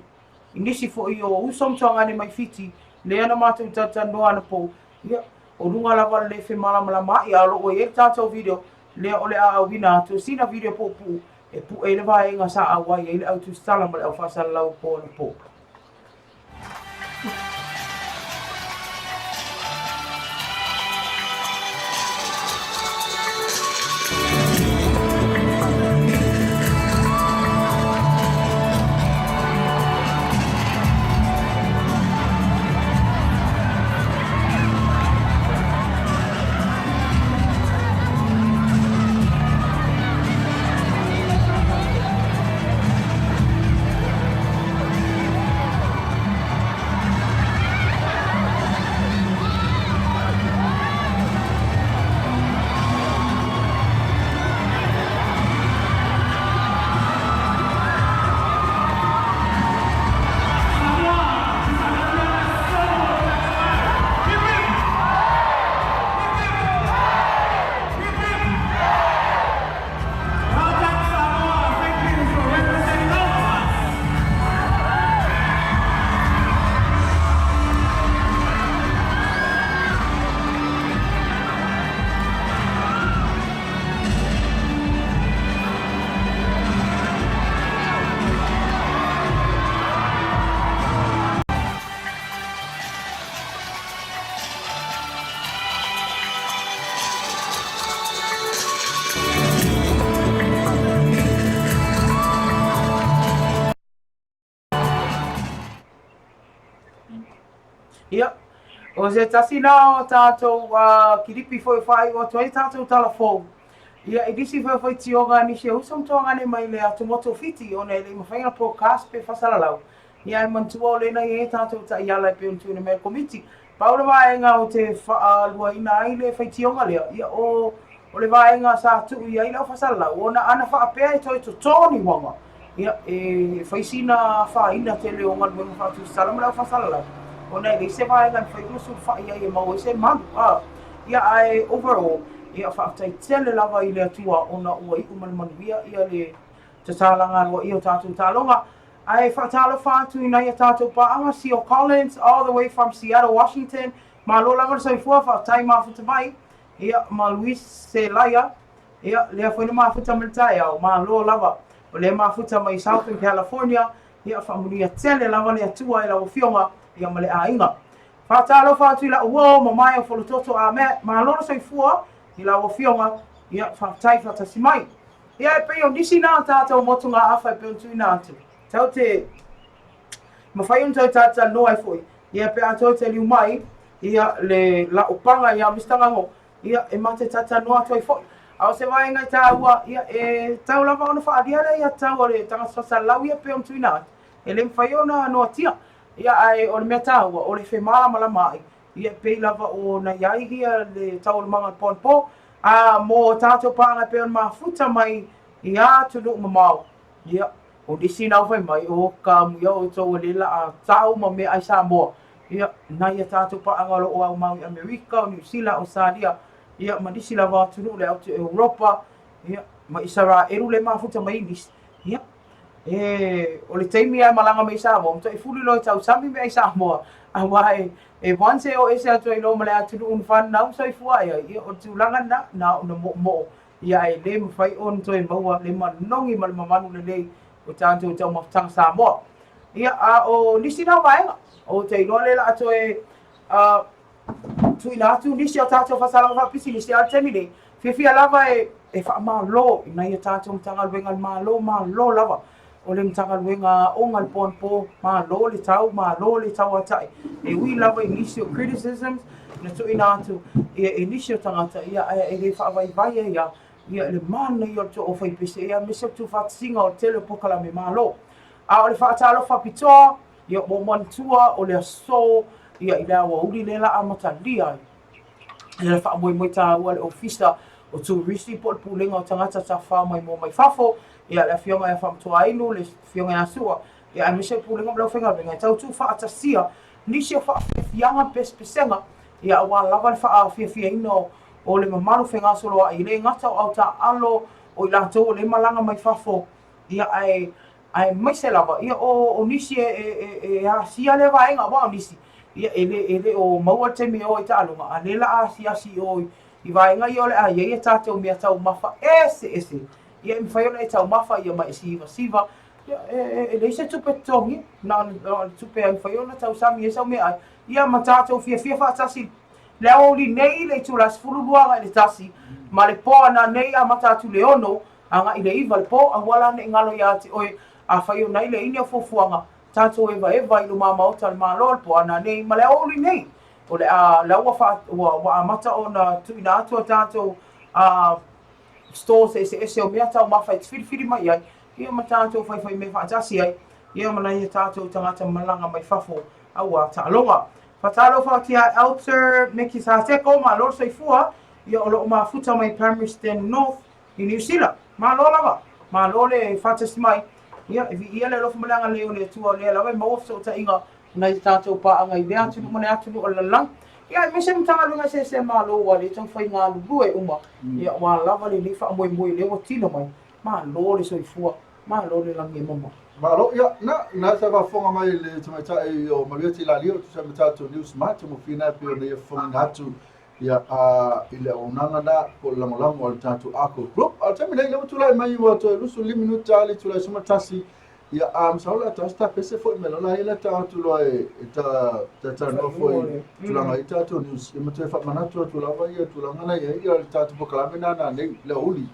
nisi foi o uso ma tuagane mai Fiti, lea na matou talatalanoa anapo, ia, o luga lava o le le femalamalamaai, a o lo o ua i ai le tatou video, lea o le a auina atu sina video puupuu e pue ai le vaega sa auai ai le au tusitala ma le au faasalalau po anapo. Ia, o se tasi na o tātou kilipi foi whaaiu atu ai tātou tala fou. Ia, i nisi foi o faitioga a nisi o uso ma tuagane mai le atumotu o Fiti, ona e le i mafai ona broadcast pe faasalalau. Ia, e manatua o lena i ai tātou taiala e pei ona tuuina mai e le Komiti. Pau le vaega ou te faaluaina ai le faitioga lea, ia o, o le vaega sa tuu i ai lau faasalalau, ona ana faapea e toe totō ni uaga, ia, e fai sina afaina tele o galuega faatusatala ma le au faasalalau, ona e leai se vaega e mafai ona sulufai ai e maua ai se malu. A, ia, ae overall, ia, faafetai tele lava i le Atua ona ua iu ma le manuia ia le tatalaga aloaia o tatou taaloga. Ae faatalofa atu i nai a tatou paaga, Sio Collins, all the way from Seattle, Washington. Malo lava le soifua, faafetai mafuta mai. Ia, ma Luis Celaya, ia, lea foi na mafuta mai le taeao, malo lava. O lea mafuta mai Southern California, ia, faamanuia tele lava le Atua i lau Afioga, ia, ma le aiga. Faatalofa atu i lau uo, Mamae o Folototo Ahmed, malo le soifua i lau Afioga, ia, faafetai faatasi mai. Ia, e pei o nisi na o tatou motugaafa e pei ona tuuina atu, tau te mafai ona toe talatalanoa ai foi, ia, pe a toe taliu mai, ia, le laupaga ia Mister Gago, ia, e ma te talatalanoa atu ai foi. A o se vaega e taua, ia, e tau lava ona faaalia le aiatatau a le tagata faasalalau ia pei ona tuuina atu, e le mafai ona noatia. Ia, ae o le mea taua, o le femalamalamaai, Ia, e pei lava ona i ai ia le taualumaga o le po anapo, a mo tatou paaga e pei ona mafuta mai i atunuu mamao, ia, o nisi na fai mai, o ka amuia outou o lea la'a tau ma meaai Samoa, ia, nai a tatou paaga o lo o aumau i Amerika, o Niu Sila, Ausetalia, ia, ma nisi lava o atunuu le atu Europa, ia, ma Isaraelu le mafuta mai i nisi, ia, E, o le taimi lava e malaga mai i Samoa, matuai fuli loa e tausami meaai Samoa, aua e, e once e oo ese atu ai loa ma le atunuu na fanau ma soifua ae ai, ia o le tulaga lena, na ona moomoo, ia ae le mafai ona toe maua le manogi ma le mamanu lelei o tatou taumafataga Samoa. Ia, a o nisi na vaega, ou te iloa lea o le a toe tuuina atu nisi o tatou faasalaga faapisinisi, a o le taimi nei, fiafia lava e, e faamalo i nai a tatou Matagaluega a le Malo, malo lava. O le Matagaluega a Aoga i le po anapo, malo le tau, malo le tauatai. E ui lava i nisi o criticisms na tuuina atu ia, e nisi o tagata, ia, ae e le faavaivai ai lava ia, le manaia o le toa o faipese, ia, aemaise o le tuufaatasiga o le tele o polokalame malo. A o le faatalofa pitoa, Ia ua manatua o le aso ia i le aoauli lea la amatalia ai ia le faamoemoe taua a le Ofisa o Turisi po o le Pulega o Tagata Tafafao Maimoa Mai Fafo, ia le Afioga ia Faamatuainu, le Afioga ia Sua, ia aemaise le Pulega ma le Aufaigaluega e tau tuufaatasia nisi o faafiafiaga ma pesepesega, ia aua lava le faafiafiaina o le mamalu fegasoloai, e le gata o autaaalo o i latou o lea e malaga mai fafo, ia ae Aemaise lava, ia, o, o nisi e, e, e, e asia lea vaega, aua o nisi, ia, e le, e le o maua le taimi e o ai taaloga, a lea la a asiasi i o i, i vaega ia o le a i ai a tatou mea taumafa eseese, ia, e mafai ona e taumafa ia ma e sivasiva, ia, e, e, e leai se tupe totogi, na o le, na o le tupe e mafai ona tausami ai sau meaai, ia, ma tatou fiafia faatasi le aoauli nei i le itula 12 agai i le 1, ma le po ananei amata atu i le 6, Agai i le 9 le po, aua la ne i galo ia te oe, afai ona i le ini o fuafuaga, tatou evaeva i luma maota o le Malo le po ananei ma le aoauli nei. O le a la ua fa, ua, ua amata ona tuuina atu a tatou a stores eseese o mea taumafa e te filifili mai ai, ia ma tatou faifai mea faatasi ai, ia ma nai a tatou tagata malaga mai fafo aua taaloga. Faatalofa atu ia Elder Meki Sateko, malo le soifua, ia o lo o mafuta mai Palmerston North, i Niu Sila. Malo lava. Malo le faatasi mai. Ia, e viia le alofa ma le agalelei o le Atua o lea lava e maua fesootaiga o nai a tatou paaga i lea atunuu ma lea atunuu o le lalolagi. Ia, aemaise Matagaluega eseese a Malo ua le taumafai galulue uma, ia, aua lava lenei faamoemoe lea ua tino mai. Malo le soifua, malo le lagi e mama. Malo, ia, na, na sa faafofoga mai le tamaitai o Maria Tilalia o tusa ma tatou News Mart, mo fina e pei ona ia fofogaina atu Ia, a, i le auaunaga na, po o le lagolago a le tatou Arco Group. A o le taimi nei, lea ua tulai mai ua toe 25 minute a le itula e 11. Ia, a masalo o le a tau se tapese foi mai lalo ai la tau atu loa e, e ta, ta talanoa foi i tulaga i tatou news. Ia ma toe faamanatu atu lava ia tulaga na i ai ia le tatou polokalame na nanei, le aoauli.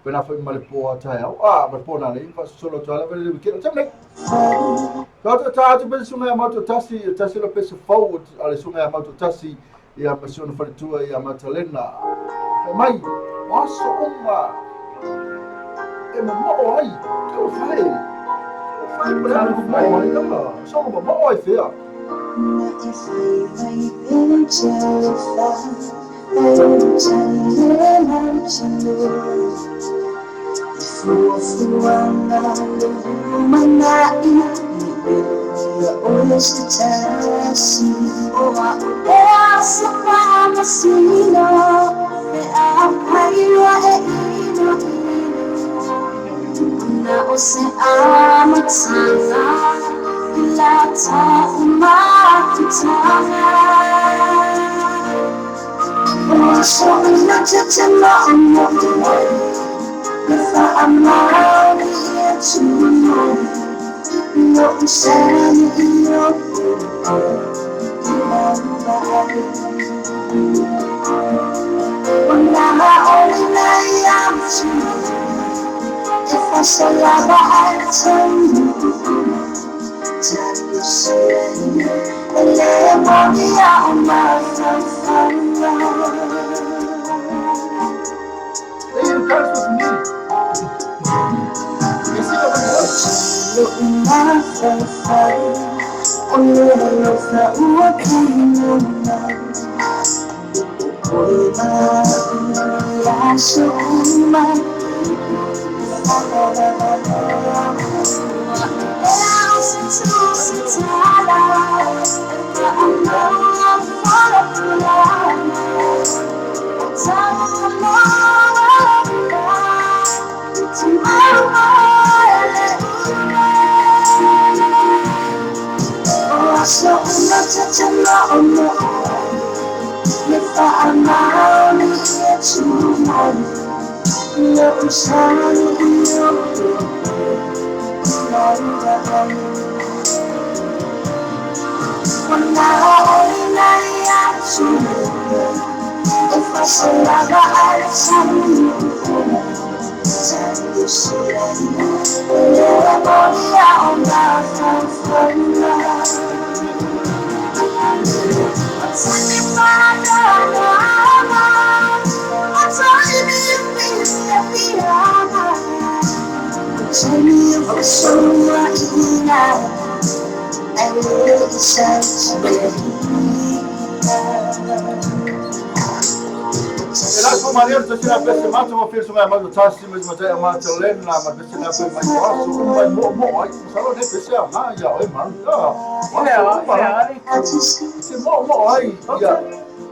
Pena foi ma le po a taeao. A, ma le po nanei, faasosolo atu ai lava le weekend. O le taimi nei. Tatou ta atu pese sunga ia matou tasi, tasi lo pese fau a le sunga ia matou tasi, ia ma si ona faletua ia Matalena. Fai mai, o aso uma e momoo ai, talofa e, talofa e po le a le momoo ai, soga momoo ai fea. Hey, you dance with me. E la ko Maria to sina pese mato mo feel sunga mato tasi me matai a mato lena ma pese na pe mai o aso mai mo mo ai salo ne pese a ma ia oi man Ia, ma ia, ale. se mo mo ai ia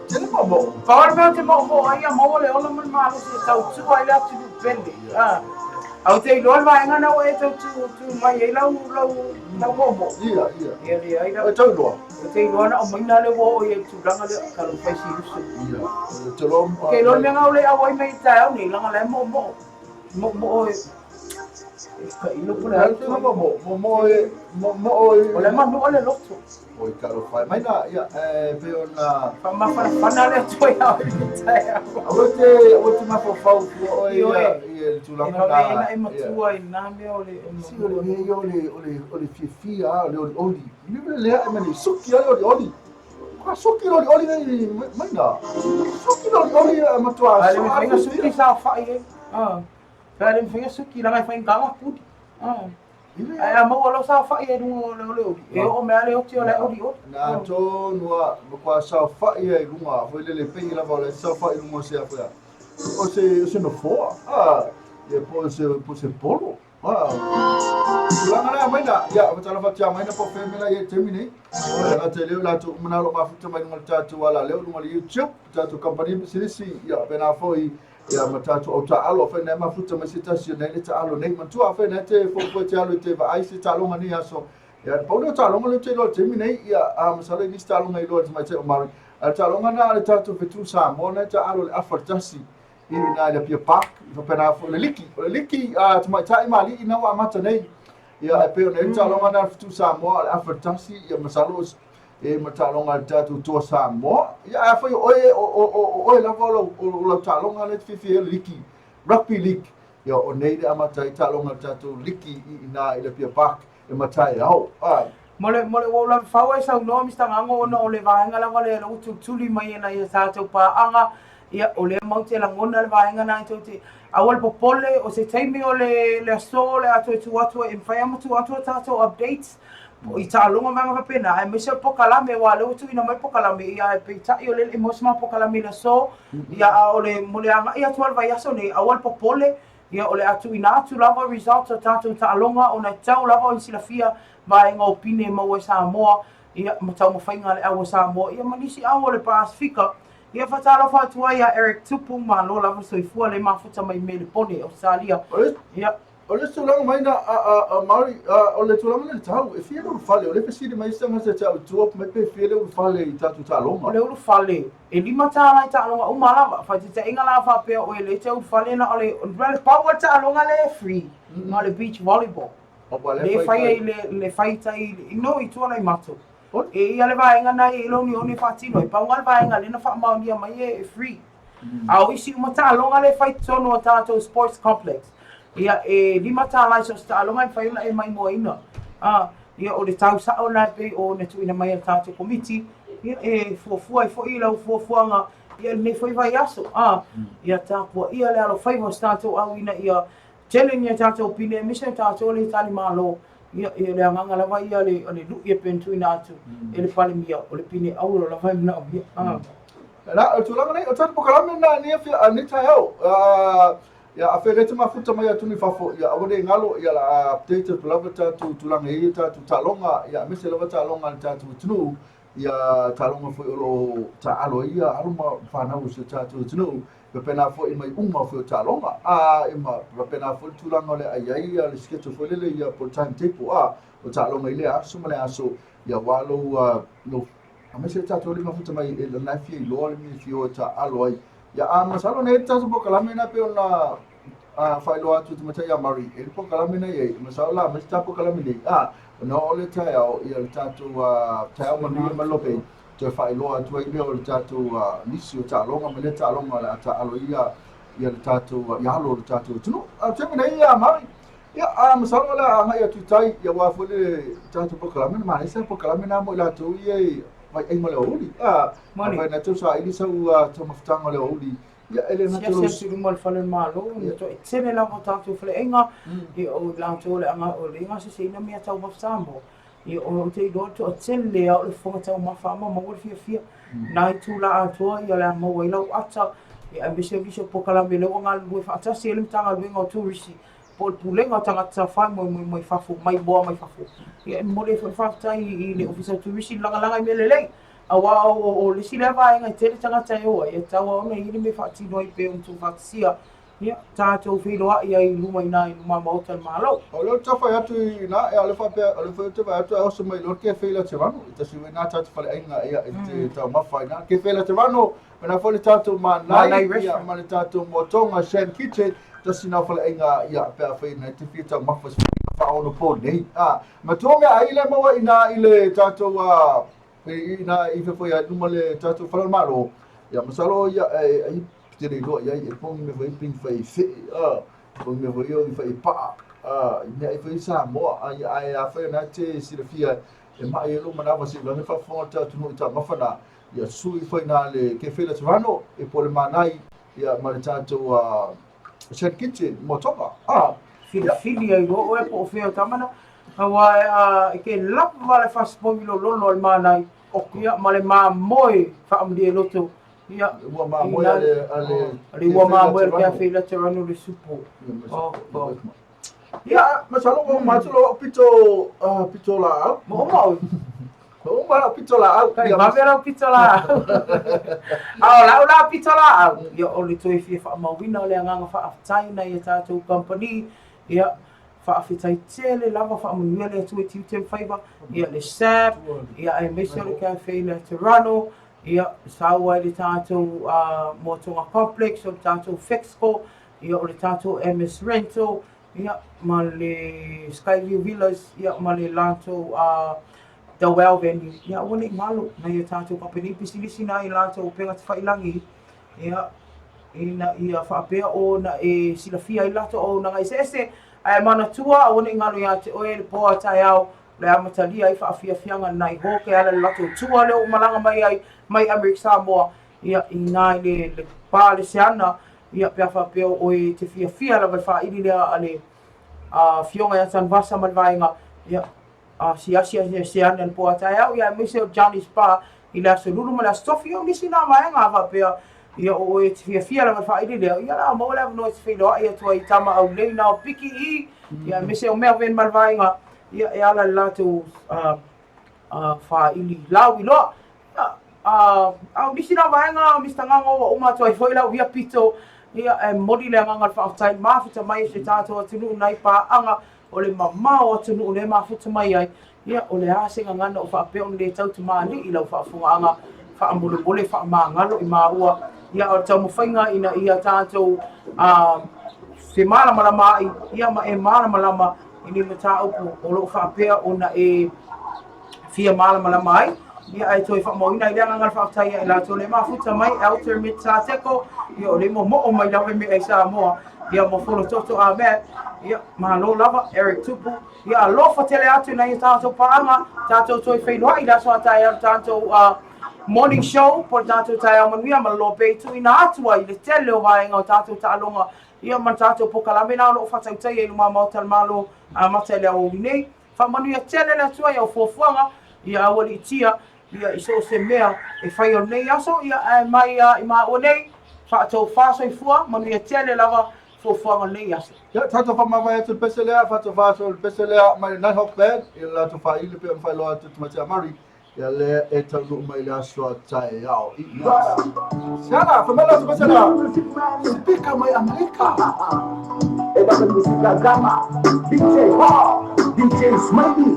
tele mo mo Pau le mea ou te moomoo ai ia maua le ola ma le malosi e tautua ai le atunuu pele. Ae ou te iloa le vaega lena ua e tau tu mai ai lau lau lau moomoo. Ia ia. Ia leai lau. E tau iloa. Ou te iloa na aumai lea ua oo i ai i le tulaga lea, talofa i si uso. Ia. Te loa. Ou te iloa le mea lena ua le auai mai i le taeao nei, leaga o la e moomoo. Moomoo e tailo po o le a le tulaga. Moomoo e moomoo e. O le manua le loto. Oi talofa e mai na, ia, e pei ona. Faamafanafana le Atua ia oe i le taeao. Aua te, aua te mafaufau fua oe ia, i le tulaga na. E vave ai ona e matua i na mea o le. Si o le mea ia o le, o le, o le fiafia, o le olioli. Le mea lea e mani, suki a le olioli. Ka suki le olioli nei mai na. Suki le olioli e matua. A le mafai ona suki saofai ai. A le mafai ona suki leaga e faigata ona kuli. Ae a maua loa saofai ai i luga o le olioli, e oo mai lava le oti o la e olioli. Na tonu a matua saofai ai i luga, foi lele pei lava o le saofai i luga o se a foi a. O se, o se nofoa, a, ia po o se, po o se polo. A, tulaga la mai na, ia, fatalofa atu ia Maina po o fea mea la i ai i le taimi nei. Ia te leo latou uma na o lo o mafuta mai luga o le tatou alaleo, luga o le YouTube, tatou kamupani pisinisi, ia faapena foi Ia ma tatou au taaalo afai na e mafuta mai se tasi o nei le taaalo nei matua afai na te fuafua te alu e te vaai se taaloga nei aso ia pau lea o taaloga lea ou te iloa i le taimi nei ia a masalo e nisi taaloga i iloa i le tamaitai o Murray a le taaloga na a le tatou fetu Samoa na e taaalo i le afa le tasi i ina i le Apia Park i faapena foi o le liki o le liki a tamaitai ma alii na ua amata nei ia e pei ona i ai le taaloga na a le fetu Samoa a le afa le tasi ia masalo E ma taaloga a le tatou Toa Samoa. Ia a fai o oe, o, o, o, o oe lava o lau, o lau taaloga lea e te fiafia ai o le liki, rugby league. Ia o nei le amata ai taaloga a le tatou liki i ina i Apia Park e mataeao. Ai. Mo le, mo le ua ou lave fau ai saunoa Mister Gago ona o le vaega lava lea o lea ua tulituli mai e nai a tatou paaga, ia, o lea matou te lagona le vaega lena e tou te, aua le popole, o se taimi o le, le aso o le a toe tuu atu ai, e mafai lava ma tuu atu a tatou updates i taaloga ma vaega faapena, aemaise o le pokalame, aua o lea ua tuuina mai le pokalame, ia ae peitai o lea e le i maua se matou pokalame i le aso, ia, a o le, mo le agai atu lava i le vaiaso nei, aua le popole, Ia, o le a tuuina atu lava results o tatou taaloga ona e tatau lava ona silafia vaega o pine e maua e Samoa, ia, ma taumafaiga a le au a Samoa, ia, ma nisi au o le Pasefika. Ia, faatalofa atu ai ia Eric Tupu, malo lava le soifua le mafuta mai Melepone, Ausetalia. Ia. O le tulaga mai na a a a Maori a o le tulaga le tau e fia le ulufale o le fesili mai se tagata te au i tua mai pe fia le ulufale i tatou taaloga. O le ulufale E $5 i taaloga uma lava. Faataitaiga la a faapea oe lea e te ulufale na o le le pau o le taaloga lea e free na o le beach volleyball. Lea e fai ai le le fai tai no i tua nai matou. E ia le vaega na e i le onioni e faatino ai. Pau lena le vaega lea na faamaonia mai e free. A o isi uma taaloga lea e fai i totonu o tatou sports complex, ia e $5 i so o se taaloga e mafai ona e maimoaina. Ia o le tau sao lena e pei ona tuuina mai e le tatou Komiti, ia e fuafua ai foi i lau fuafuaga ia lenei foi vaiaso. A, ia tapuaia le alofaiva o si tatou au ina ia tele ni a tatou pine aemaise o tatou lea e talimalo. Ia, ia o le agaga lava ia o le, o le lui e pei ona tuuina atu e le Palemia, o le pine auro lava e manaomia. A. La, o le tulaga nei, o tatou polokalame lena i lenei i lenei taeao. Ia, afai o lea e te mafuta mai atunuu i fafo, ia aua ne i galo, ia o le a update atu lava tatou tulaga e i ai tatou taaloga, ia aemaise lava taaloga a le tatou atunuu, ia taaloga foi o lo o taaalo ai ia alo ma fanau o si o tatou atunuu, faapena foi ma iuga foi o taaloga, a, ia ma faapena foi le tulaga o le a i ai le schedule foi lele ia po o le timetable, a, o taaloga i lea aso ma lea aso, ia aua lou, lou aemaise le tatou le mafuta mai e lana e fia iloa le mea e fia o e taaalo ai. Ia, a masalo nei le tatou polokalame na pei ona faailoa atu i le tamaitai ia Murray, e le polokalame na i ai, masalo la aemaise ta polokalame nei, a, ona oo le taeao, ia le tatou taeao manuia ma le lopei, toe faailoa atu ai lea o le tatou nisi o taaloga ma lea taaloga o le a taaalo ai ia, ia le tatou, ia alo o le tatou atunuu. A o le taimi nei ia Murray, ia, a masalo o le a agai atu i tai, ia aua foi le tatou polokalame, na manaia se polokalame na mo i latou ia e Mai ai ma le aoauli. Ah, Moni. Afai na tau saili sau taumafataga o le aoauli, ia e le gata Siasi atu i luma o le fale o le Malo, ua toatele lava o tatou faleaiga, ia o i latou o le aga o le gaseseina mea taumafa Samoa, ia ou te iloa le toatele lava o le fofoga taumafa ma maua le fiafia. Na itula atoa ia o le a maua ai lau ata, ia aemaise o nisi o polokalame lea ua galulue faatasi ai le Matagaluega o Turisi po o le Pulega o Tagata Faamoemoe mai Fafo, Maimoa mai Fafo. Ia e momoli ai foi le faafetai i le Ofisa o Turisi i le lagalaga i mea lelei, aua o le isi lea vaega e tele tagata e o ai, e tatau lava ona i ai le mea e faatino ai pei ona tuufaatasia, ia, tatou feiloai ai i luma i ina i luma maota o le Malo. O lea ou te tau fai atu i ina, ia o lea faapea, o lea foi ou te vaai atu e oso mai loa le kefe i Laterano, e tasi foi lena tatou faleaiga ia e te taumafa ai ina. Kefe Laterano, Mena foi le tatou Manai ia ma le tatou Motoga Shan Kitchen, tasi na o faleaiga ia pe afai na te fia taumafa se faaono po nei. A, matua mea ai le maua ina i le tatou a ina i fe foi ai luma le tatou fale o le Malo. Ia masalo ia e ai te le iloa i ai e pongi me foi ping fai fe a pongi me foi o fai paa a i mea ai foi Samoa ai ai a fai na te silafia e mai e lo manawa se vanga faafofoga le tatou nuu i taumafa na Ia sui foi na le Kefe Laterano e po le Manai ia ma le tatou Shed Kitchen mo Tonga. Ah, Filifili ai loa oe po o fea o tamana. Aua e ke lava le fasipovi lololo a le Manai. Ia ma le mamoe faamalie loto. Ia ua mamoe a le a le a le ua mamoe a le Kefe Laterano le supo. Oh, oh. Ia, masalo ua uma atu lau pito, pito laau. Ua uma oi. Ua uma lau pito laau. Kai vave lau pito laau. A o lau la pito laau, ia o le toe fia faamauina o le agaga faafetai nai a tatou kamupani, ia, faafetai tele lava, faamanuia le Atua i tiute ma faiva, ia le SAB, ia aemaise o le Cafe Laterano, ia, sau ai le tatou Moatoga Complex, o le tatou Fexco, Ia o le tatou MS Rental, ia ma le Skyview Villas, ia ma le latou The Well Venue, ia aua ne i galo nai a tatou kamupani pisinisi na i latou upega tafailagi, ia ina ia faapea ona e silafia ai latou auaunaga eseese, ae manatua aua ne i galo ia te oe le po a taeao. le amatalia ai faafiafiaga nai Hawk e ala i le latou tua lea ua malaga mai ai mai Amerika Samoa, ia, i ina i le, le pa le Seana, ia, pe a faapea o oe e te fiafia lava i le faaili lea a le Afioga ia Tanuvasa ma le vaega, ia, asiasi a Seana i le po a taeao, ia, aemaise o Johnny's Bar i le Aso Lulu ma le Aso Tofi, ia, o nisi na vaega a faapea, ia, o oe e te fiafia lava i le faaili lea, ia, o le a maua le avanoa e te feiloai atu ai i Tama Aulei na o Piki i, ia, aemaise o Melvin ma le vaega, ia, e ala i le latou faaili lauiloa. A o nisi na vaega, Mister Gago, ua uma atu ai foi lau ia pito, ia, e momoli le agaga o le faafetai mafuta mai e si o tatou atunuu nai paaga o le mamao o atunuu lea e mafuta mai ai, ia, o le a se gagana o faapea ona le tautumalii i lau faafofogaaga faamolemole faamagalo i maua, ia, o le taumafaiga ina ia tatou femalamalamaai, ia, ma e malamalama i ni mataupu o lo o faapea ona e fia malamalama ai. Ia, ae toe faamauina ai le agaga o le faafetai ia i latou le mafuta mai, Elder Mitsateko, ia, o le momoo mai lava i mea i Samoa, ia, ma Folototo Ahmed, ia, malo lava, Eric Tupu, ia, alofa tele atu nai o tatou paaga, tatou toe feiloai i le aso a taeao le tatou morning show, po o le tatou taeao manuia ma le loa pea i tuuina atu ai le tele o vaega o tatou taaloga, ia, ma le tatou pokalame na o lo o faatautaia i luma Maota o le Malo amata i le aoauli nei. Faamanuia tele le Atua i au fuafuaga, ia aualiitia ia i so o se mea e fai o lenei aso, ia ae mai a i maua nei, faatofā soifua, manuia tele lava fuafuaga o lenei aso. Ia, tatou faamavae atu i le pese lea, faatofā atu i le pese lea mai le Nighthawk Band, i le latou faaili pei ona faailoa atu e Tamaitai Amari, ia lea e taunuu mai i le aso a taeao. I Siana, fai mai le atu pese lea, sipika mai Amerika. E baka musika gama, DJ Hall, DJ Smiley.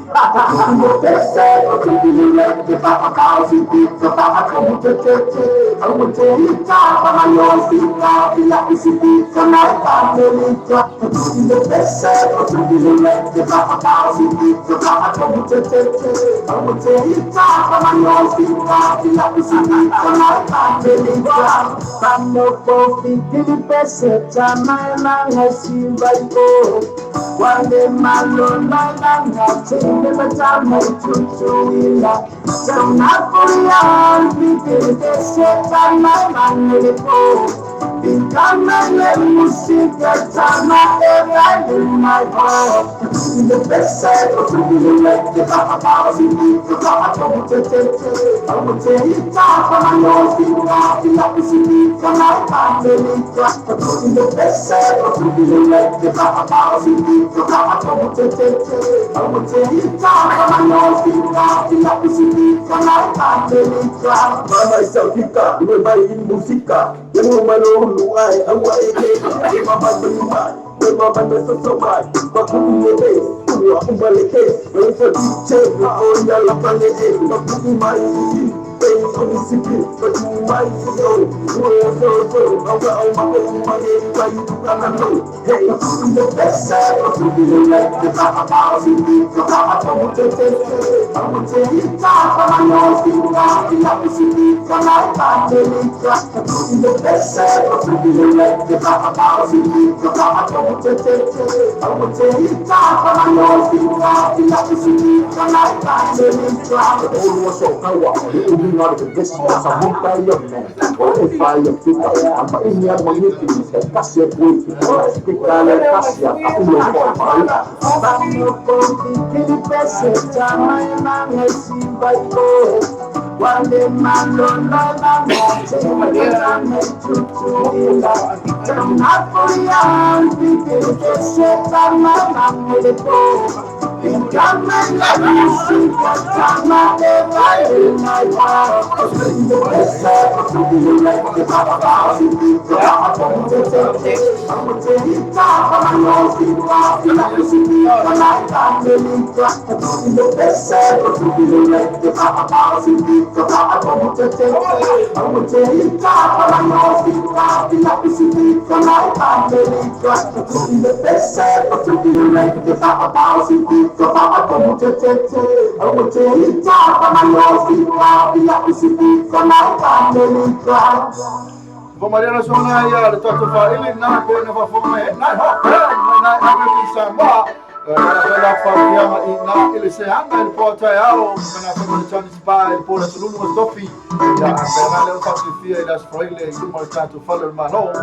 Fo Mariana Sona ia le tatou faaili na pe na faafofoga mai Nighthawk Band mai nai American Samoa. La fa'afiaga i ina i le seaga i le po a taeao ma na fai ma le Chinese Spa i le po le Aso Lulu ma Tofi. Ia, a faapena lea ua faafiafia i le Aso Faraile i luma o le tatou fale o le Malo. Ua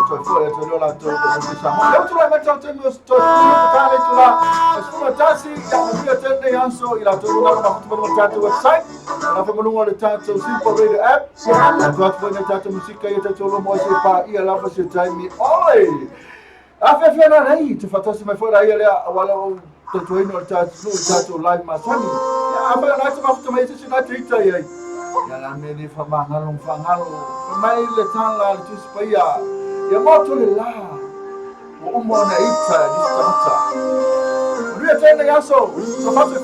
toe foi atu ai loa latou i le Samoa. Lea ua tulai mai le tatou taimi o toe 14 le itula 11, ia manuia tele lenei aso i latou ua mafuta mai le tatou website. Na fai ma luga o le tatou Simple Radio app. Atu atu foi nei tatou musika ia tatou lomo ai se paia lava se taimi. Oi! Afiafi ana nei, te whatasi mai foi la ia lea, aua lea o tautuaina o le tatou nuu i tatou live masani. Ia, a fai ona ai te mafuta mai se sina te ita i ai. Ia la me le whamangalo mwhangalo, wha mai le tala le tusi paia, ia moto le la, ua uma ona ita e nisi tangata. Manuia tēnei aso, ka whatu e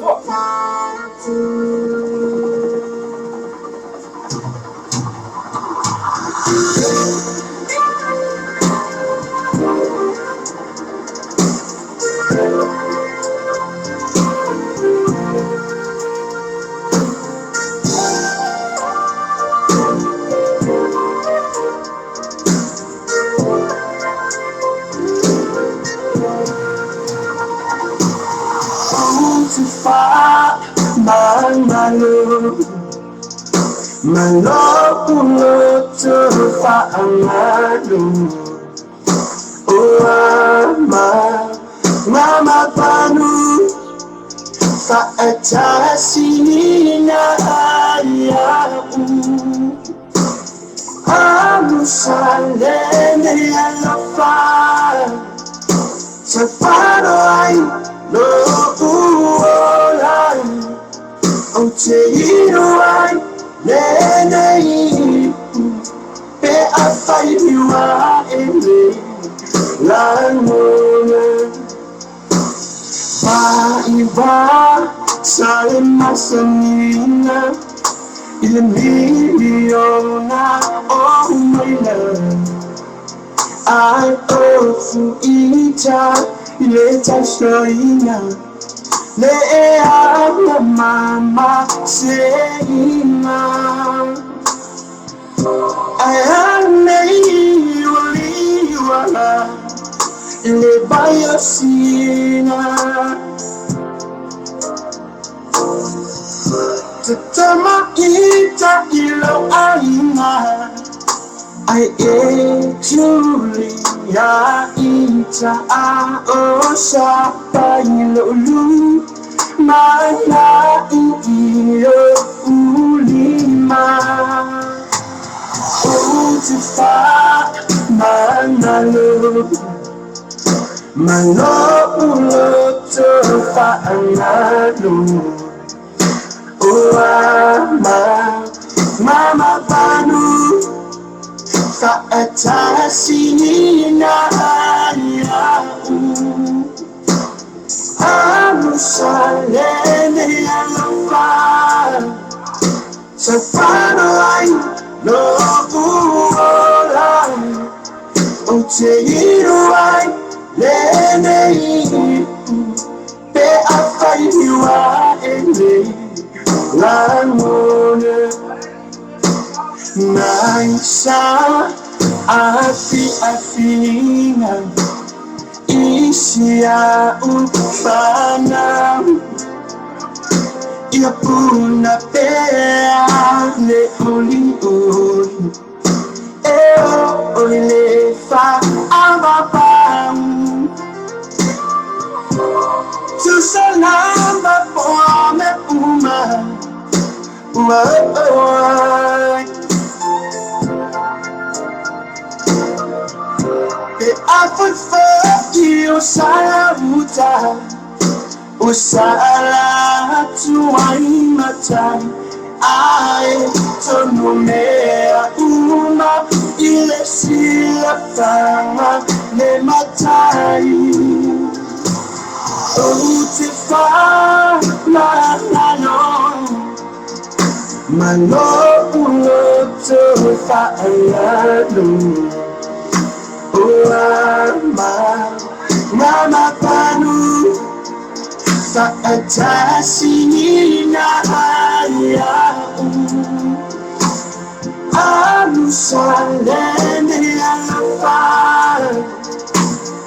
Alusalene alafa.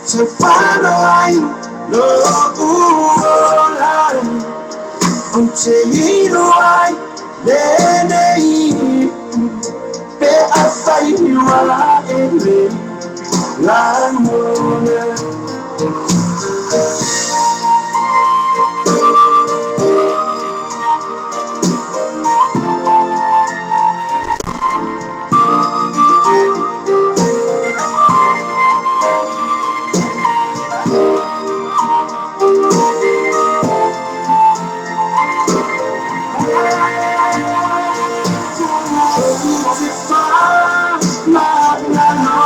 Te whano ai Lo'u ola ou te ilo ai lenei pe afai ua e le lagona. Ou te fa'amagalo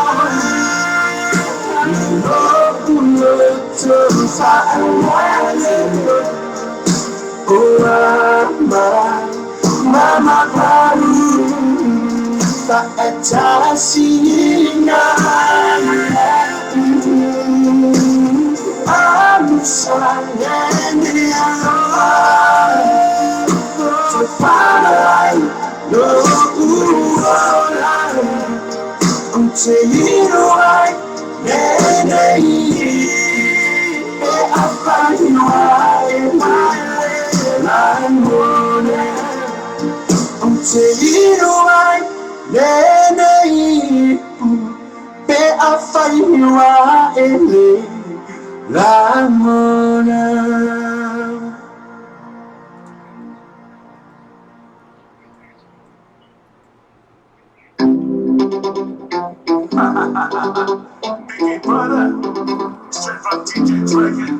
lo'u loto fa'aleale o ama mamalu fa'atasiga amusalene aloa te fa'alai lo'u ola ou te ilo ai lenei pe afai ua e lagona. Ou te ilo ai lenei pe afai ua e le lagona. Biggie brother, straight from DJ Dragon.